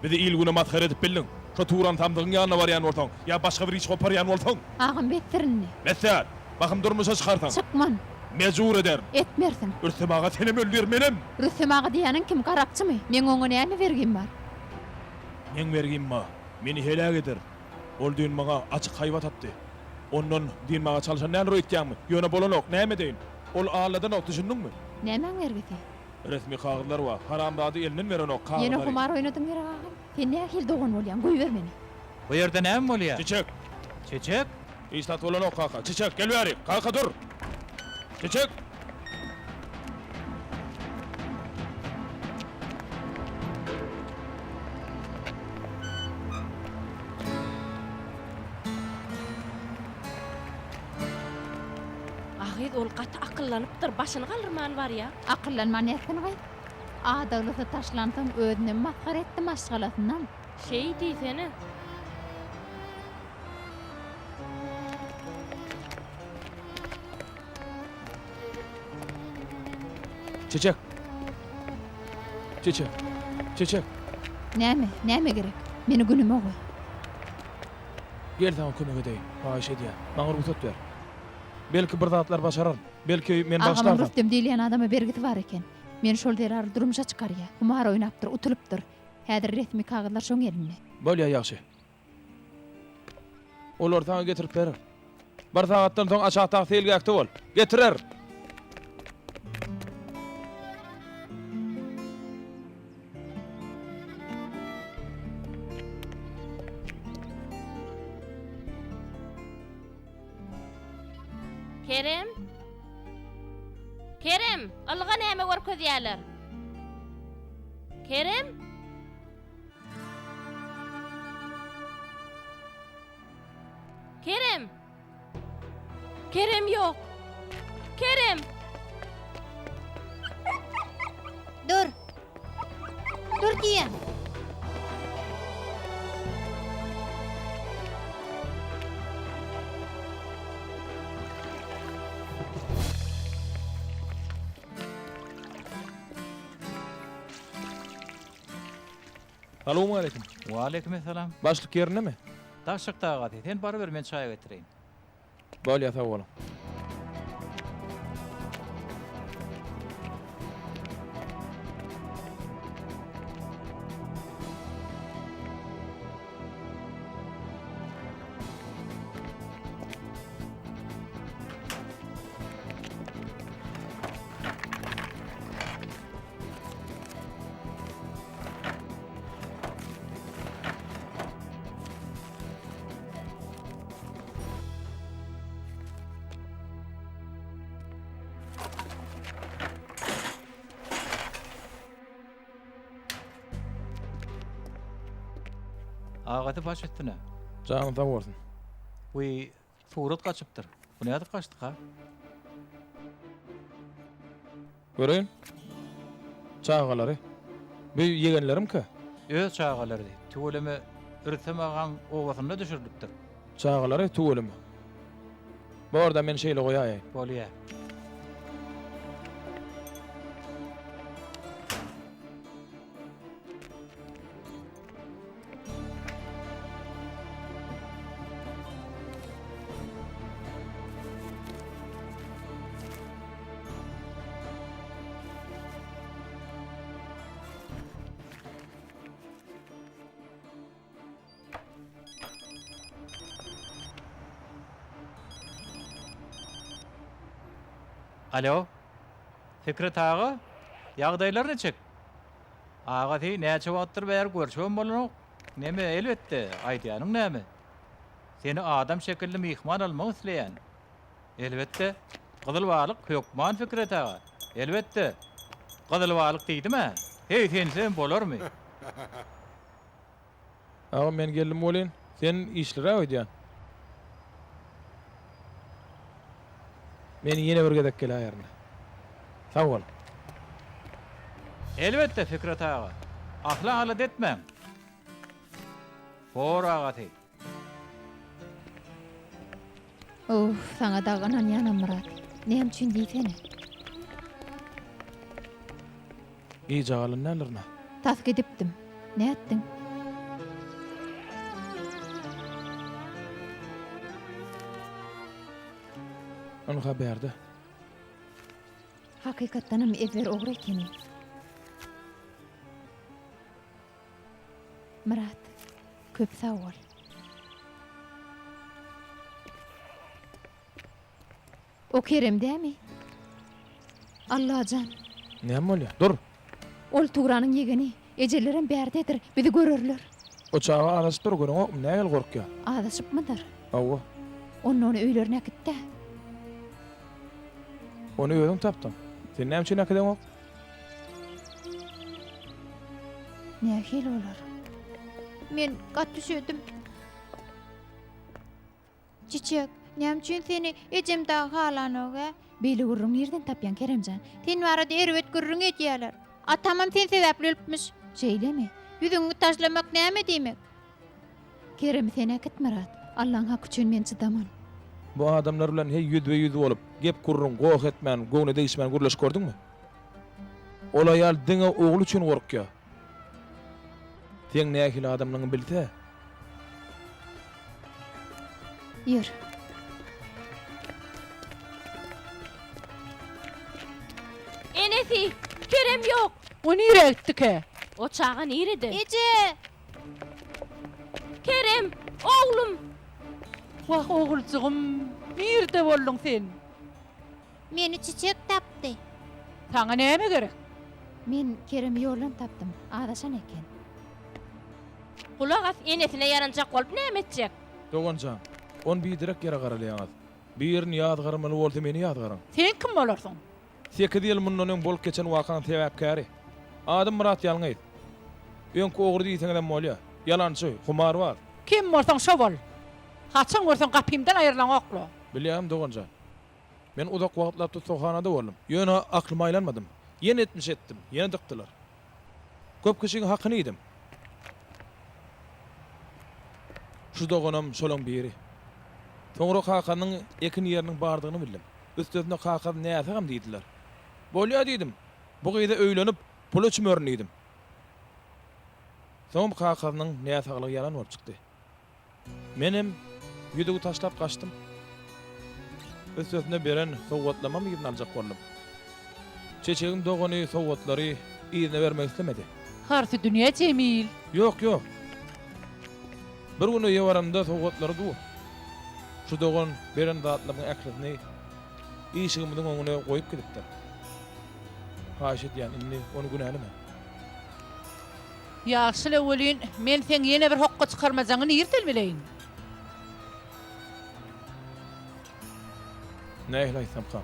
Bizi il-güne masgara edip bildiň. Şo Turan samsygyň ýanyna barýan bolsaň, ýa başga bir iş goparýan bolsaň. Agam, besdir indi. Bes däl. Bahym durmuşa çykarsaň. Çykman. Mejbur ederin. Etmersiň. Rüstem aga senem öldür, menem. Rüstem aga diýýäniň kim, garakçymy? Meň oňa näme bergim bar? Meň bergim bar. Meni heläk eder. Ol düýn maňa açyk haýbat atdy. Ondan dynmaga çalşan däldir öýtýäňmi? Ýöne bolanok, näme edeýin? Ol alladanok, düşündiňmi? Nämäň bergisi? Resmi kagyzlar bar. Haramzada elinden berenok kagyzlary. Ýene humar oýnadyň gerek agam. Sen nähili dogan bolýaň, goýber meni. Bu ýerde näme bolýar? Çiçek! Çiçek! Hiç zat bolanok kaka. Çiçek, gel bäri! Kaka dur! Çiçek! A gyz ol gaty akyllanypdyr, başyny galdyrman barýa. Akyllanman nätsin gyz? Adaglysy taşlansoň özünem masgara etdi maşgalasynam. Şeý diýsene. Çiçek! Çiçek! Çiçek! Näme, näme gerek? Meni günüme goý. Gel saňa kömek edeýin, haýyş edýän. Maňa rugsat ber. Belki bir zatlar başararyn. Belki men Agamyň bagyşlarsan. Rüstem diýilýän adama bergisi bar eken. Meni şol zerarly durmuşa çykarýa. Humar oýnapdyr, utulypdyr. Häzir resmi kagyzlar şoň elinde. Bolýa ýagşy. Olary saňa getirip berer. Bir sagatdan soň aşakdaky seýilgähde bol. Getirer! Kerem? Kerem, ylga näme görkezýärler? Kerem? Kerem! Kerem ýok. Kerem! Dur. Dur diýýän. Salowmaleýkim. Waleýkimessalam. Başlyk ýerindemi? Daş çykdy agasy. Sen baryber men çaý getireýin. Bolýa sag boluň. Agasy baş üstüne. Janyň sag bolsun. Wiý, surat gaçypdyr. Bu nädip gaçdyka? Göreýin. Çagalary. Bu ýegenlerimkä? Öz çagalary. Tüweleme Rüstem agaň obasynda düşürilipdir. Çagalary tüweleme. Borda men şeýle goýaýaýyn. Bolýa. Alo. Fikret aga, ýagdaýlar niçik? Agasy näçe wagtdyr bäri görşübem bolanok. Neme, elbetde, aýdýanyň näme? Seni adam şekilli myhman almak isleýän. Elbetde, gyzyl balyk hökman Fikret aga. Elbetde. Gyzyl balyk diýdim-ä. Heý, sensizem bolarmy? Agam men geldim welin, sen işliräk öýdýän. Men ýene bir gezek geläýerin. Sag bol. Elbetde, Fikret aga. Asla alada etmäň. Bor agasy. Owf, saňa dagy ynanýanam Myrat. Näme üçin diýsene. Gijä galan däldirin-ä. Tas gidipdim. Nätdiň? Ynha bärde. Hakykatdanam ezber ogry ekeni. Myrat, köp sag bol. O Kerem dämi? Allajan! Näme bolýar? Dur! Ol Tugranyň ýegeni. Ejelerem bärdedir. Bizi görerler. O çaga azaşypdyr, göreňokmy, nähili gorkýar? Azaşypmydyr? Hawa. Onda ony öýlerine äkit-dä. Ony özüň tapdyň. Sen näme üçin äkideňok? Nähili bolar? Men gaty üşedim. Çiçek, näme üçin seni ejem dagy halanok-ä? Beýle gürrüň nirden tapýaň, Keremjan? Sen barada erbet gürrüň edýäler. Atamam sen sebäpli ölüpmiş. Şeýlemi? Ýüzüňi taşlamak näme diýmek? Keremi sen äkit, Myrat. Allaň haky üçin men çydaman. Bu adamlar bilen heý ýüzbe-ýüz bolup, gep-gürrüň, goh etmän, göwne degişmän gürleşip gördüňmi? Ol aýal diňe ogly üçin gorkýar. Seň nähili adamlygyňy bilse. Ýör. Enesi, Kerem ýok. O nirä gitdikä? O çaga nirede? Eje! Kerem, oglum! Wah, oguljygym, nirde bolduň sen? Meni Çiçek tapdy. Saňa näme gerek? Men Keremi ýoldan tapdym. Azaşan eken. Gulak as, enesine ýaranjak bolup näme etjek? Dogan jan, ony biderek ýere garalaýaňyz. Birini ýazgarmaly bolsa meni ýazgaryň. Sen kim bolarsyň? Sekiz ýyl mundan öň bolup geçen wakaň sebäpkäri. Adym Myrat Ýalňyz. Öňki ogry diýseňizem bolýa. Ýalançy, humarbaz. Kim bolsaň şo bol. Haçan görseň gapymdan aýrylaňok-la. Bilýäňmi dogan jan. Men uzak wagtlap tussaghanada boldum. Ýöne aklyma aýlanmadym. Ýene etmiş etdim, ýene dykdylar. Köp kişiň hakyny iýdim. Şu doganam şolaň biri. Soňra kakanyň ekin ýeriniň bardygyny bildim. Üstesine kakasy näsagam diýdiler. Bolýa diýdim. Bu gyza öýlenip, pula çümerin diýdim. Soňam kakasynyň näsaglygy ýalan bolup çykdy. Menem ýüzügi taşlap gaçdym. Üstesine beren sowgatlamam yzyna aljak boldum. Çeçegiň dogany sowgatlary yzyna bermek islemedi. Harsy dünýä Jemil. Ýok, ýok. Bir gün öýe baramda sowgatlary dur. Şu dogan beren zatlarymyň ählisini işigimiziň öňüne goýup gidipdir. Haýyş edýän, indi ony günäleme. Ýagşy-la welin, men seň ýene bir hokga çykarmajaňy nirden bileýin? Nähili aýtsamkam?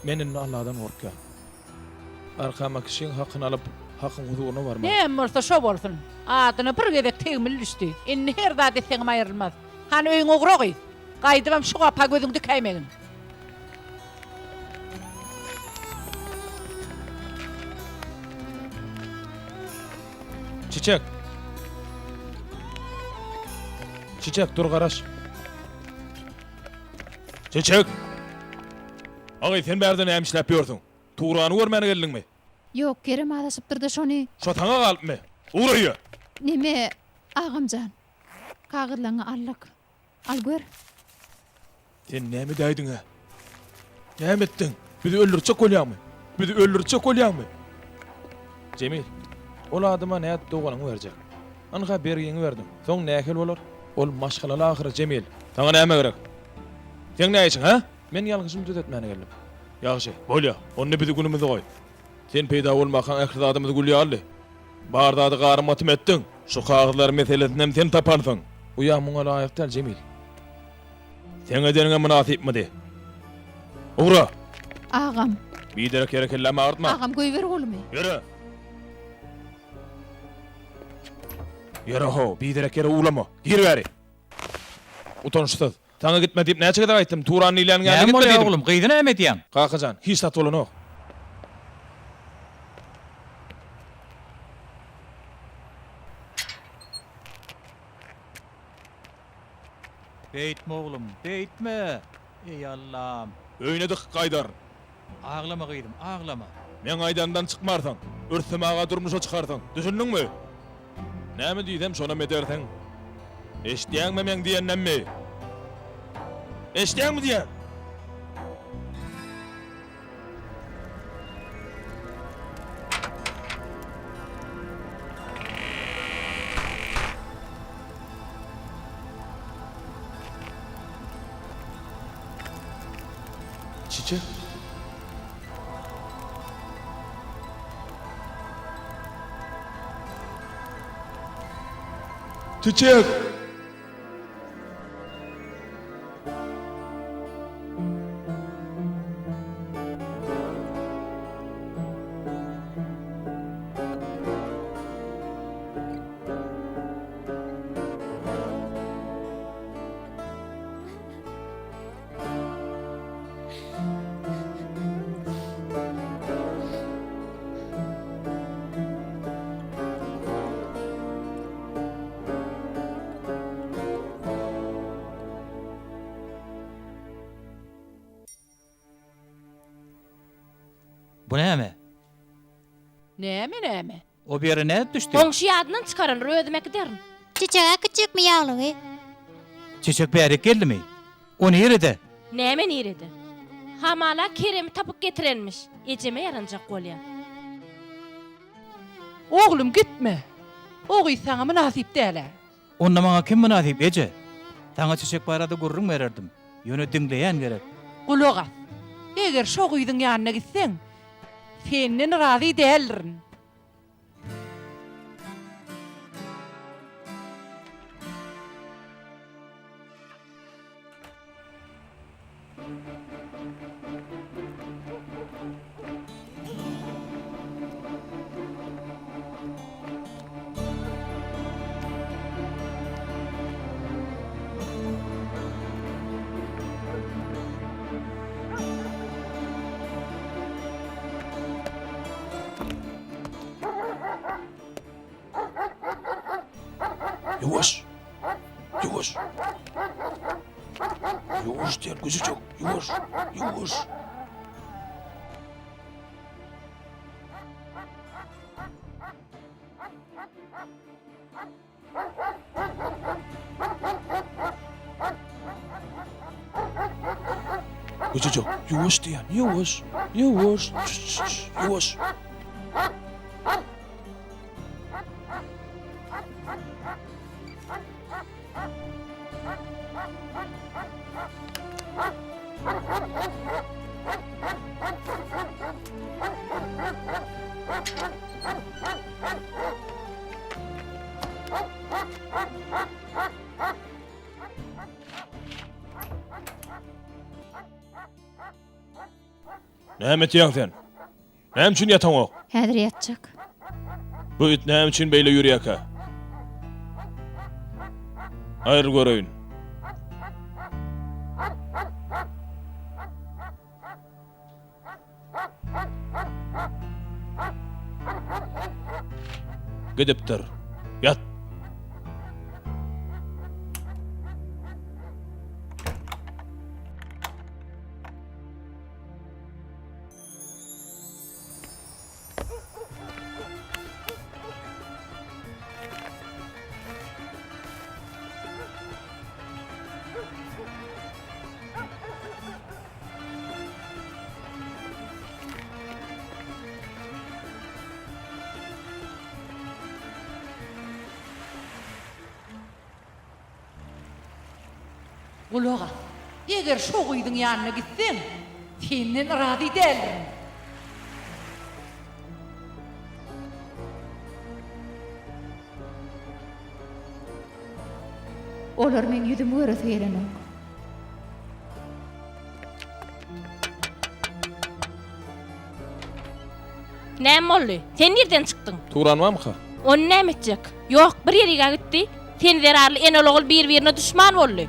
Men indi Alladan gorkýan. Arkama kişiň hakyny alyp, Hakyň huzuryna barmaly. Näme bolsa şo bolsun. Adyna bir gezek tegmil düşdi. Indi her zat etseňem aýrylmaz. Hany öýüňe ugra gyz. Gaýdybam şu gapa gözüňi dikäýmegin. Çiçek! Çiçek, dur garaş. Çiçek! Agy, sen bärde näme işläp ýörsüň? Tugrany görmäne geldiňmi? Ýok, Kerem azaşypdyr-da şony. Şo saňa galypmy? Ugra öýe! Neme, agamjan, kagyzlaňy aldyk. Al gör. Sen näme edäýdiň-ä? Näme etdiň? Bizi öldürtjek bolýaňmy? Bizi öldürtjek bolýaňmy? Jemil, ol adama nädip doganyňy berjek? Ynha bergiňi berdim. Soň nähili bolar? Ol maşgalaly ahyry, Jemil. Saňa näme gerek? Seň nä işiň, hä? Men ýalňyşymy düzetmäne geldim. Ýagşy, bolýa. Onda bizi günümize goý. Sen peýda bolmakaň ähli zadymyz gül ýalydy. Bar zady garym-gatym etdiň. Şu kagyzlar meselesinem sen tapansyň. Uýaň muňa laýyk däl, Jemil. Seň edeniňe mynasypmydy? Ugra! Agam. Biderek ýere kellämi agyrtma. Agam, goýber golumy. Ýöre! Ýöre how, biderek ýere uwlama. Gir bäri! Utançsyz. Saňa gitme diýip näçe gezek aýtdym, Turan diýilýäniň ýanyna Näme gitme bolýar diýdim. oglum, gyzy näme edýäň? Kakajan, hiç zat bolanok. Beýtme oglum, beýtme! Eý Allam! Öýüne dykyp gaýdar. Aglama gyzym, aglama. Meň aýdanymdan çykmarsyň. Rüstem aga durmuşa çykarsyň. Düşündiňmi? Näme diýsem şonam edersiň. Eşidýäňmi meň diýenlemmi? Eşidýäňmi diýýän? Çiçek. Çiçek! Bu näme? Näme näme? O bu ýere nädip düşdi? Goňşy ýadyndan çykarandyr, özüm äkiderin. Çiçek äkitjekmi ýaglygy? Çiçek bärik geldimi? O nirede? Näme nirede? Hamala Keremi tapyp getirenmiş. Ejeme ýaranjak bolýa. Oglum gitme. O gyz saňa mynasyp däl-ä. Onda maňa kim mynasyp, eje? Saňa Çiçek barada gürrüň bererdim. Ýöne diňleýän gerek. Gulak as. Eger şo gyzyň ýanyna gitseň, senden razy däldirin. Ýuwaş! Ýuwaş! Ýuwaş diýen güjüjek, ýuwaş, ýuwaş! Güjüjek, ýuwaş diýen, ýuwaş, ýuwaş, ýuwaş. Näme etýäň sen? Näme üçin ýataňok? Häzir ýatjak. Bu it näme üçin beýle ýürýärkä? Aýryl göreýin. Gidipdir. Ýat. Gulak as. Eger şo gyzyň ýanyna gitseň, senden razy däldirin. Olar meň ýüzümi göresi gelenok. Näme boldy? Sen nirden çykdyň? Turan barmyka? Ony näme etjek? Ýok, bir ýerik-ä gitdi. Sen zerarly enel-ogul bir-birine duşman boldy.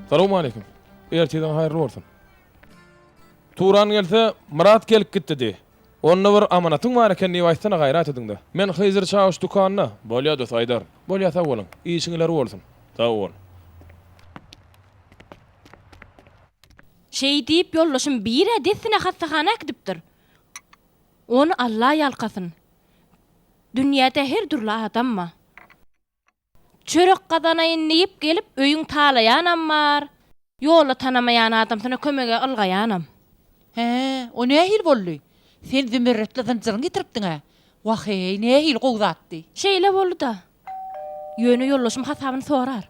Salowmaleýkim. Ertiriň haýyrly bolsun. Turan gelse, Myrat gelip gitdi diý. Onda bir amanatyň bar eken diýip aýtsana gaýrat ediňdä. Men Hyzr çawuş dükanda. Bolýa dos aýdaryn. Bolýa sag boluň. Işiň ileri bolsun. Sag bol. Şeý diýip ýoldaşym bir-ä dessine hassahana äkidipdir. Ony Alla ýalkasyn. Dünýäde her dürli adam bar. Çörek gazanaýyn diýip gelip öýüň talaýanam bar, ýolda tanamaýan adamsyna kömege ylgaýanam. Hä, o nähili boldy? Sen zümerretli zynjyryňy ýitiripdiň-ä. Wah-eý, nähili gowy zatdy. Şeýle boldy-da. Ýöne ýoldaşym hasabyny sorar.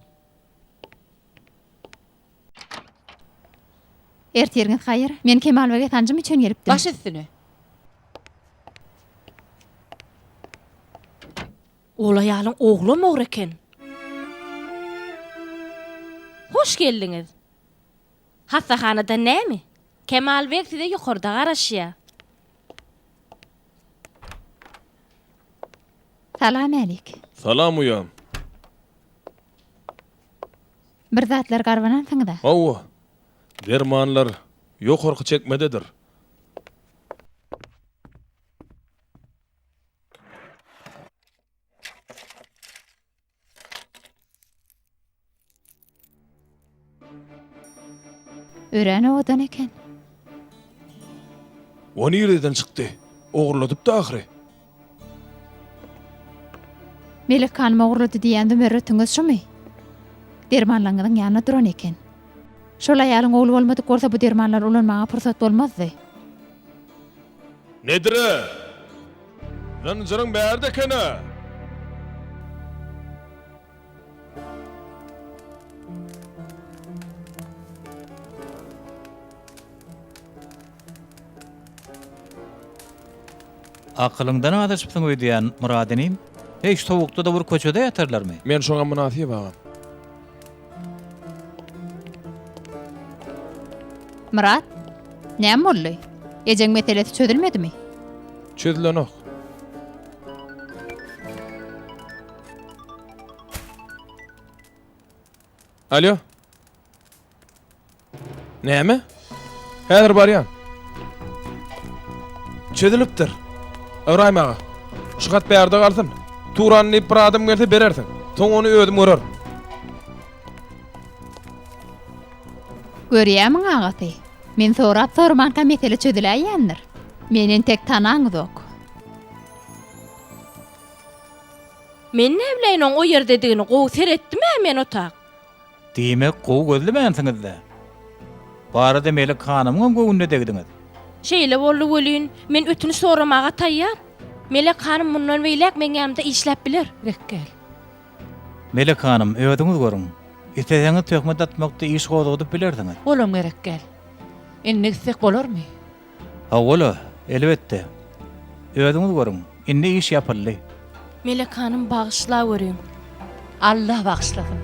Ertiriňiz haýyr. Men Kemalbege sanjym üçin gelipdim. Baş üstüne. Ol aýalyň oglam ogry eken. Hoş geldiňiz. Hassahanadan näme? Kemal beg size ýokarda garaşýar. Salam älik. Salam uýam. Bir zatlar garbanansyňyz-a? Hawa. Dermanlar ýokarky çekmededir. Örän owadan eken. O nireden çykdy? Ogurladypdy ahyry. Melek hanym ogurlady diýýän zümerretiňiz şumy? Dermanlaryňyzyň ýanynda duran eken. Şol aýalyň ogly bolmadyk bolsa bu dermanlary ulanmaga pursat bolmazdy. Nedir-ä? Zynjyryň bärde eken-ä! Akylyňdan azaşypsyň öýdýän, Myrat inim. Heý, şu sowukda-da bir köçede ýatarlarmy? Men şoňa mynasyp agam. Myrat, näme boldy? Ejeň meselesi çözülmedimi? Çözülenok. Alo. Näme? Häzir barýan. Çözülipdir. Ybraýym aga, şu hat bärde galsyn. Turan diýip bir adam gelse berersiň. Soň ony özüm görerin. Görýämiň agasy? Men sorap-sormanka mesele çözüläýýändir. Meni entek tanaňyzok. Men näbileýin oň o ýerdedigini, gowy seretdim-ä men o tak. Diýmek, gowy gözlemänsiňiz-dä. Barada Melek hanymyňam göwnüne degdiňiz. Şeýle boldy welin, men ötünç soramaga taýýar. Melek hanym mundan beýläk meň ýanymda işläp biler. Rekgel. Melek hanym, özüňiz görüň. Isleseňiz töhmet atmakda iş gozgadyp bilersiňiz. Olam gerek gel. Indi gitsek bolarmy? Hawa-la, elbetde. Özüňiz görüň, indi iş ýapyldy. Melek hanym bagyşlaweriň. Alla bagyşlasyn.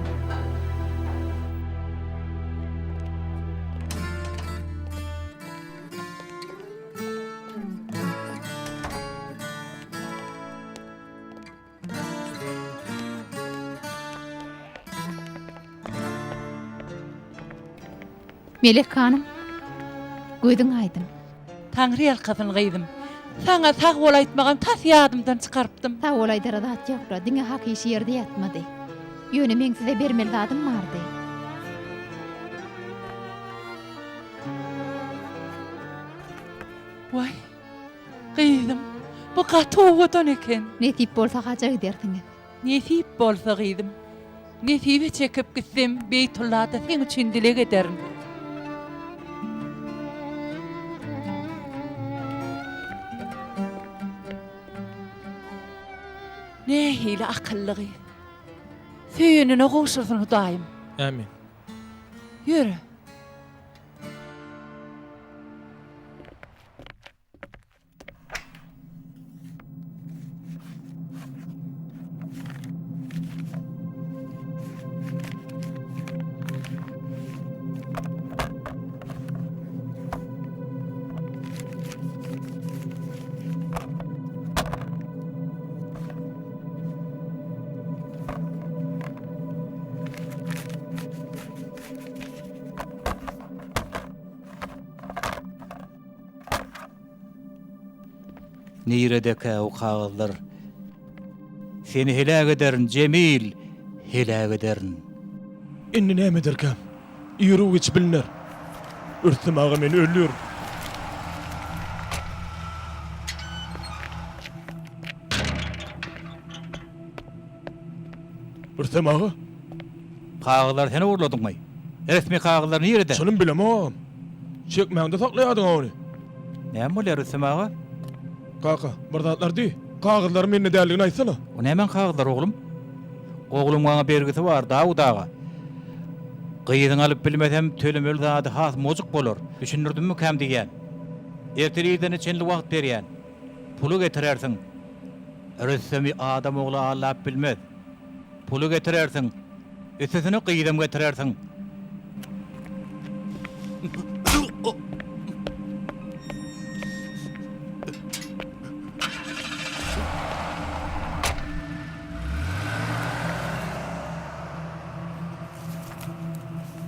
Melek hanym, gözüň aýdyň. Taňry ýalkasyn gyzym. Saňa sag bol aýtmagam tas ýadymdan çykarypdym. Sag bol aýdara zat ýokla, diňe hak işi ýerde ýatmady. Ýöne meň size bermeli zadym bardy. Waý, Gyzym, bu gaty owadan eken. Nesip bolsa haja gidersiňiz. Nesip bolsa gyzym. Nesibe çekip gitsem Beýtullada seň üçin dileg ederin. Nähili akylly gyz. Söýenine gowşursyn Hudaýym. Ämin. Ýöre. Niredekä o kagyzlar? Seni heläk ederin, Jemil, heläk ederin. Indi näme ederkäm? Iru-giç bilner. Rüstem aga meni öldür. Rüstem aga? Kagyzlary sen ogurladyňmy? Resmi kagyzlar nirede? Çynym bilemok. Çekmäňde saklaýardyň-a ony. Näme bolýar, Rüstem aga? Kaka, bir zatlar diý. Kagyzlaryň mende däldigini aýtsana. O nämäň kagyzlary, oglum? Oglum maňa bergisi bar, Dawut aga. Gyzyňy alyp bilmesem, tölemeli zady has mojuk bolar. Düşündirdimmikam diýýän. Ertir irdene çenli wagt berýän. Puly getirersiň. Rüstemi adam ogly aldap bilmez. Puly getirersiň. Üstesine gyzam getirersiň.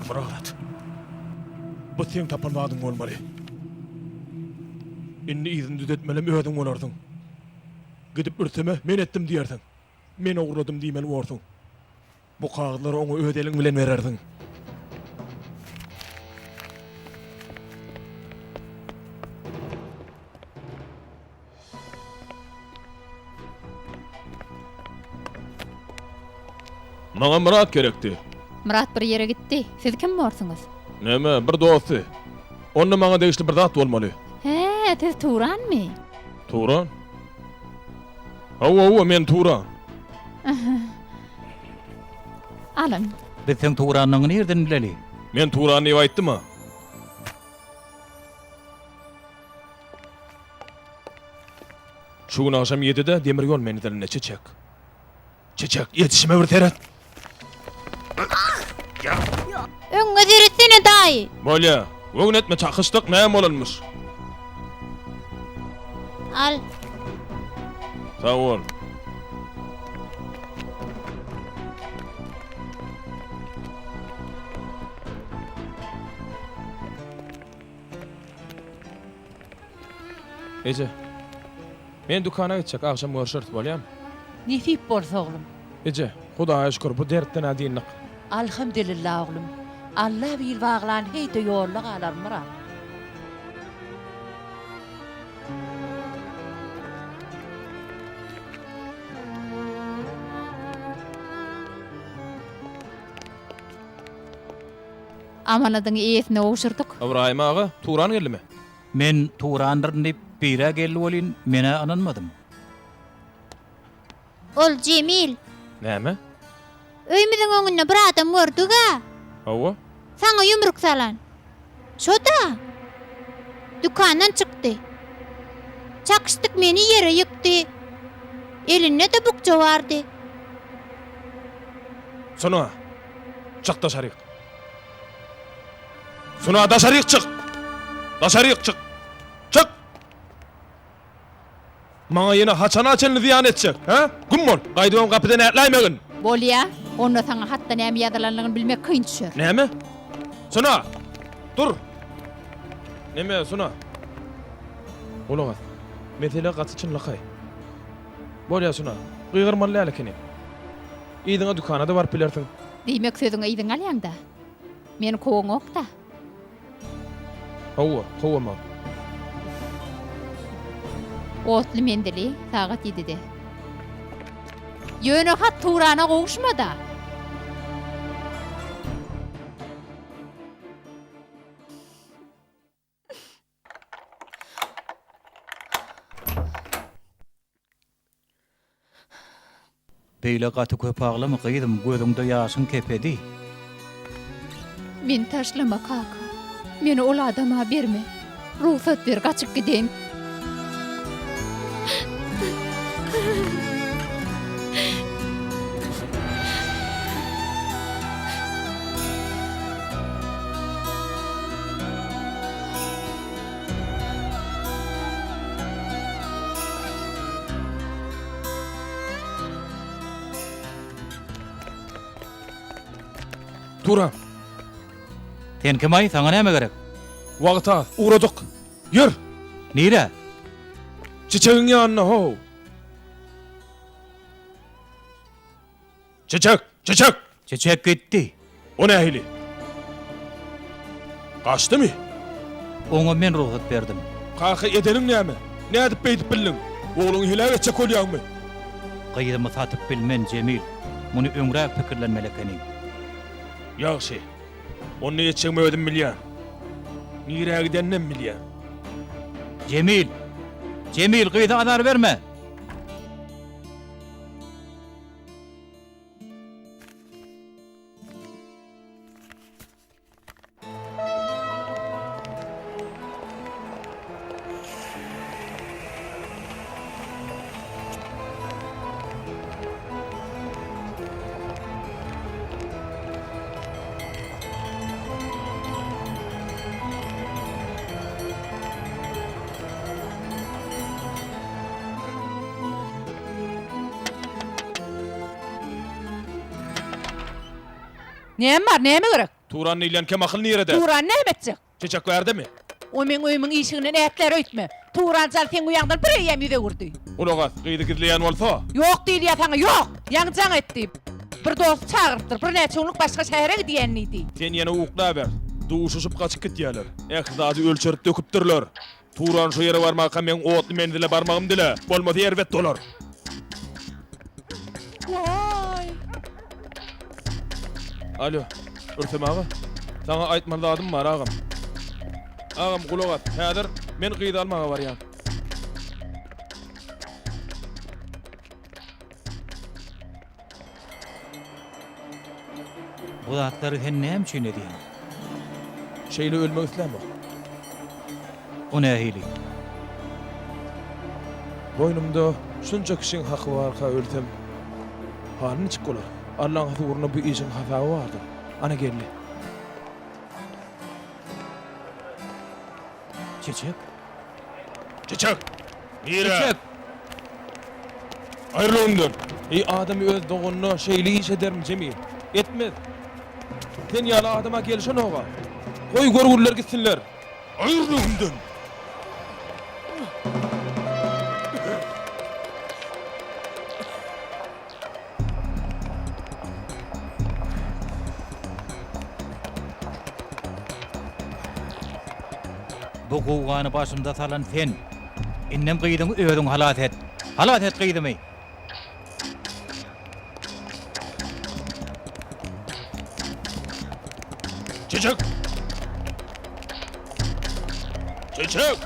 Myrat, bu seň tapan zadyň bolmaly. Indi yzyny düzetmelem özüň bolarsyň. Gidip ürseme, men etdim diýersiň. Men ogurladym diýmeli borsuň. Bu kagyzlary oňa öz eliň bilen berersiň. Maňa Myrat gerekdi. Myrat bir ýere gitdi. Siz kim borsuňyz? Näme, bir dosty. Onda maňa degişli bir zat bolmaly. Hä, siz Turanmy? Turan? Hawa, hawa, men Turan. Alyň. Biz seň Turanlygyňy nirden bileli? Men Turan diýip aýtdym-a. Şu gün agşam ýedide demir ýol menzilinde Çiçek. Çiçek, ýetişime bir seret. Öňüňe seretsene daýy. Bolýa. Göwün etme çakyşdyk näme bolanmyş. Al. Sag bol. Eje. Men dükana gitjek, agşam görşeris, bolýamy? Nesip bolsa oglum. Eje, Hudaýa şükür, bu dertden-ä dyndyk. Alhamdylilla oglum. Alla bil baglan heý-de ýolda galarmyra. Amanadyňy eýesine gowşurdyk. Ybraýym aga, Turan geldimi? Men Turandyryn diýip birä geldi welin, men-ä ynanmadym. Ol Jemil. Näme? Öýümiziň öňünde bir adam gördük-ä. Hawa. Saňa ýumruk salan. Şo-da. Dükandan çykdy. Çakyşdyk meni ýere ýykdy. Elinde-de bukja bardy. Sona, çyk daşaryk. Suna daşaryk çyk! Daşaryk çyk! Çyk! Maňa ýene haçana çenli zyýan etjek, hä? Güm bol! Gaýdybam gapydan ätläýmegin! Bolýa, onda saňa hatda näme ýazylanlygyny bilmek kyn düşer. Näme? Suna! Dur! Neme, Suna? Gulak as. Mesele gaty çynlakaý. Bolýa, Suna. Gygyrmaly däl ekeni. Yzyňa dükana-da baryp bilersiň. Diýmek sözüňi yzyňa alýaň-da? Meni kowaňok-da? Hawa, kowamok. Otly menzili sagat ýedide. Ýöne hat Turana gowuşmad-a. Beýle gaty köp aglama gyzym gözüňde ýaşyň kepedi. Meni taşlama kaka. Meni ol adama berme. Rugsat ber gaçyp gideýin. Turan. Sen kim aý, saňa näme gerek? Wagt az, ugradyk. Ýör! Nirä? Çiçegiň ýanyna how! Çiçek! Çiçek! Çiçek gitdi. O nähili? Gaçdymy? Oňa men rugsat berdim. Kaka, edeniň näme? Nädip beýdip bildiň? Ogluňy heläk etjek bolýaňmy? Gyzymy satyp bilmen, Jemil. Muny öňräk pikirlenmeli ekeniň. Ýagşy. Onda etjegimi özüm bilýän. Nirä gideninem bilýän. Jemil! Jemil, gyza azar berme! Näme bar, näme gerek? Turan diýilýän kemakyl nirede? Turan näme etjek? Çiçek bärdemi? O meň öýümiň işiginden ätlär öýtme. Turan jal seň uýaňdan bir eýýäm ýüz öwürdi. Gulak as, gyzy gizleýän bolsa. Ýok diýilýär saňa, ýok! Ýaňy jaň etdi. Bir dosty çagyrypdyr, birnäçe günlük başga şähere gidýän diýdi. Sen ýene uklaber. Duşuşyp gaçyp gitýärler. Ähli zady ölçerip döküpdirler. Turan şo ýere barmaka meň otly menzile barmagym dile, bolmasa erbet bolar. Waý! Alo, Rüstem aga. Saňa aýtmaly zadym bar, agam. Agam, gulak as, häzir men gyzy almaga barýan. Bu zatlary sen näme üçin edýäň? Şeýle ölmek islämok. O nähili? Boýnumda şunça kişiň haky barka ölsem, halym niçik bolar? Allaň huzurynda bu işiň hasaby bardyr. Ana geldi. Çiçek? Çiçek! Nirä? Çiçek! Aýryl öňümden! Eý, adam öz doganyna şeýle iş edermi, Jemil? Etmez! Sen ýaly adama gelşenog-a. Goý, görgüliler gitsinler! Aýryl öňümden! Bu gowgany başymda salan sen. Indem gyzyňy özüň halas et. Halas et gyzymy! Çiçek! Çiçek!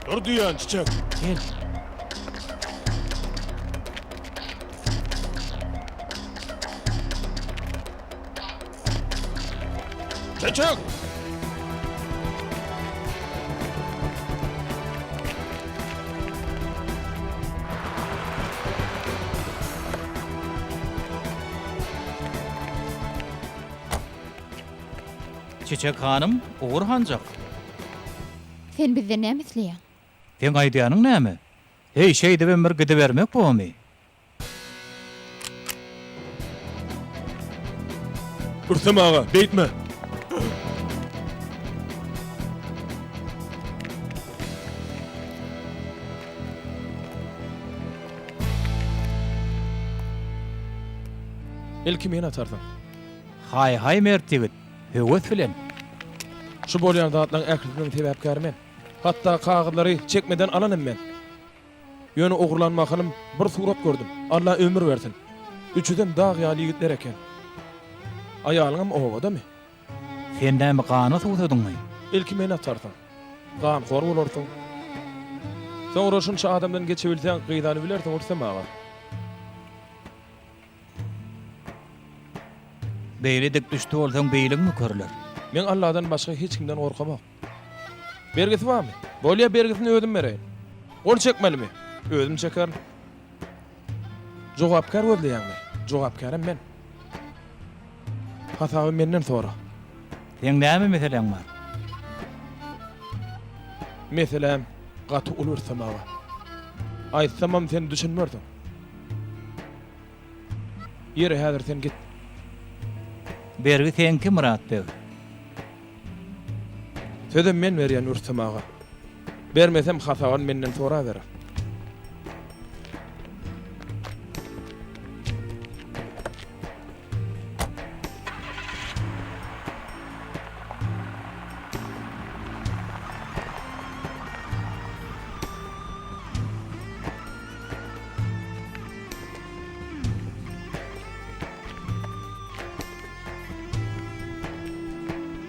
Dur diýýän, Çiçek! Gel. Çiçek! Çiçek hanym, ugur hanjak? Sen bizden näme isleýäň? Seň aýdýanyň näme? Heý, şeýdibem bir gidibermek bormy? Rüstem aga, beýtme! Ilki meni atarsyň. Haý-haý mert ýigit, höwes bilen. Şu bolýan zatlaryň ählisiniň sebäpkäri men. Hatda kagyzlary çekmeden alan hem men. Ýöne ogurlan mahalym bir surat gördüm. Alla ömür bersin. Üçüsem dag ýaly ýigitler eken. Aýalyňam obadamy? Sen näme gana suwsadyňmy? Ilki meni atarsyň. Ganhor bolarsyň. Soňra şunça adamdan geçebilseň gyzany bilersiň Rüstem aga. Beýle dik düşdi bolsaň beýleňmi körler? Men Alladan başga hiç kimden gorkamok. Bergisi barmy? Bolýa bergisini özüm bereýin. Gol çekmelimi? Özüm çekerin. Jogapkär gözleýäňmi? Jogapkärem men. Hasaby menden sora. Seň näme meseläň bar? Meseläm gaty uly Rüstem aga. Aýtsamam sen düşünmersiň. Ýeri häzir sen git. Bergi seňki Myrat beg. Sözem men berýän Rüstem aga. Bermesem hasabyny menden soraberer.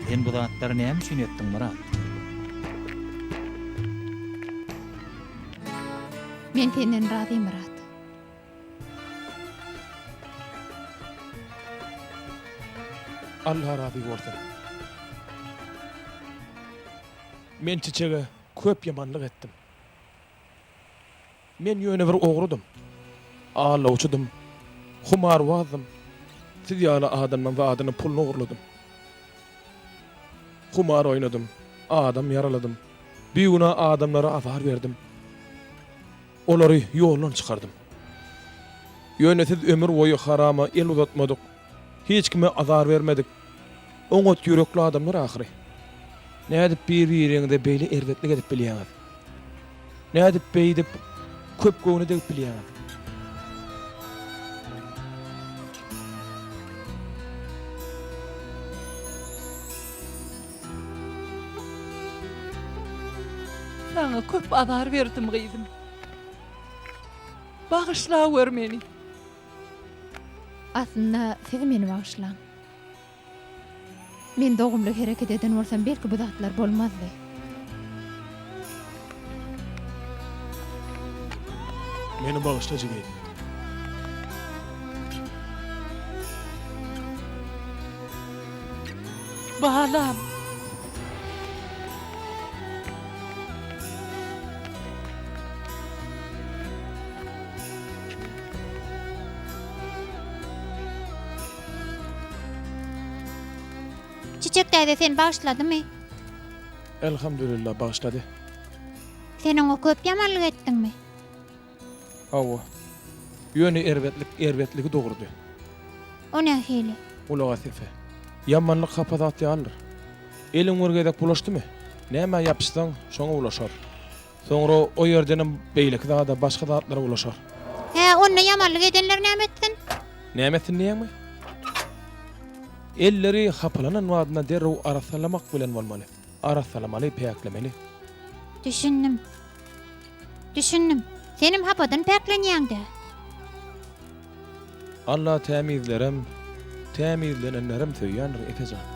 Sen bu zatlary näme üçin etdiň, Myrat? Men senden razy, Myrat. Allah razy bolsun. Men Çiçege köp ýamanlyk etdim. Men ýöne bir ogrudym. Aldawçydym. Humarbazdym. Siz ýaly adamdan zadyny, puluny ogurladym. Humar oýnadym. Adam ýaraladym. Bigünä adamlara azar berdim. Olary ýoldan çykardym. Ýöne siz ömür boýy harama el uzatmadyk, hiç kime azar bermedik, oňat ýürekli adamlar ahyry. Nädip bir-biriňize beýle erbetlik edip bilýäňiz? Nädip beýdip köp göwne degip bilýäňiz? Saňa köp azar berdim gyzym. Bagyşlaweri meni. Aslynda siz meni bagyşlaň. Men dogumly hereket eden bolsam belki bu zatlar bolmazdy. Meni bagyşla jigim. Balam. Çiçek täze seni bagyşladymy? Elhamdülillah bagyşlady. Sen oňa köp ýamanlyk etdiňmi? Hawa. Ýöne erbetlik erbetligi dogurdy. O nähili? Gulak as Efe. Ýamanlyk hapa zat ýalydyr. Eliň bir gezek bulaşdymy, nämä ýapyşsaň, şoňa bulaşar. Soňra o ýerdenem beýleki zada, başga zatlara bulaşar. Hä, onda ýamanlyk edenler näme etsin? Näme etsin diýýäňmi? Elleri hapalanan badyna derrew arassalamak bilen bolmaly. Arassalamaly, päklemeli. Düşündim. Düşündim. Senem hapadan päklenýäň-dä. Alla tämizlerem, tämizlenenlerem söýýändir, Efe jan.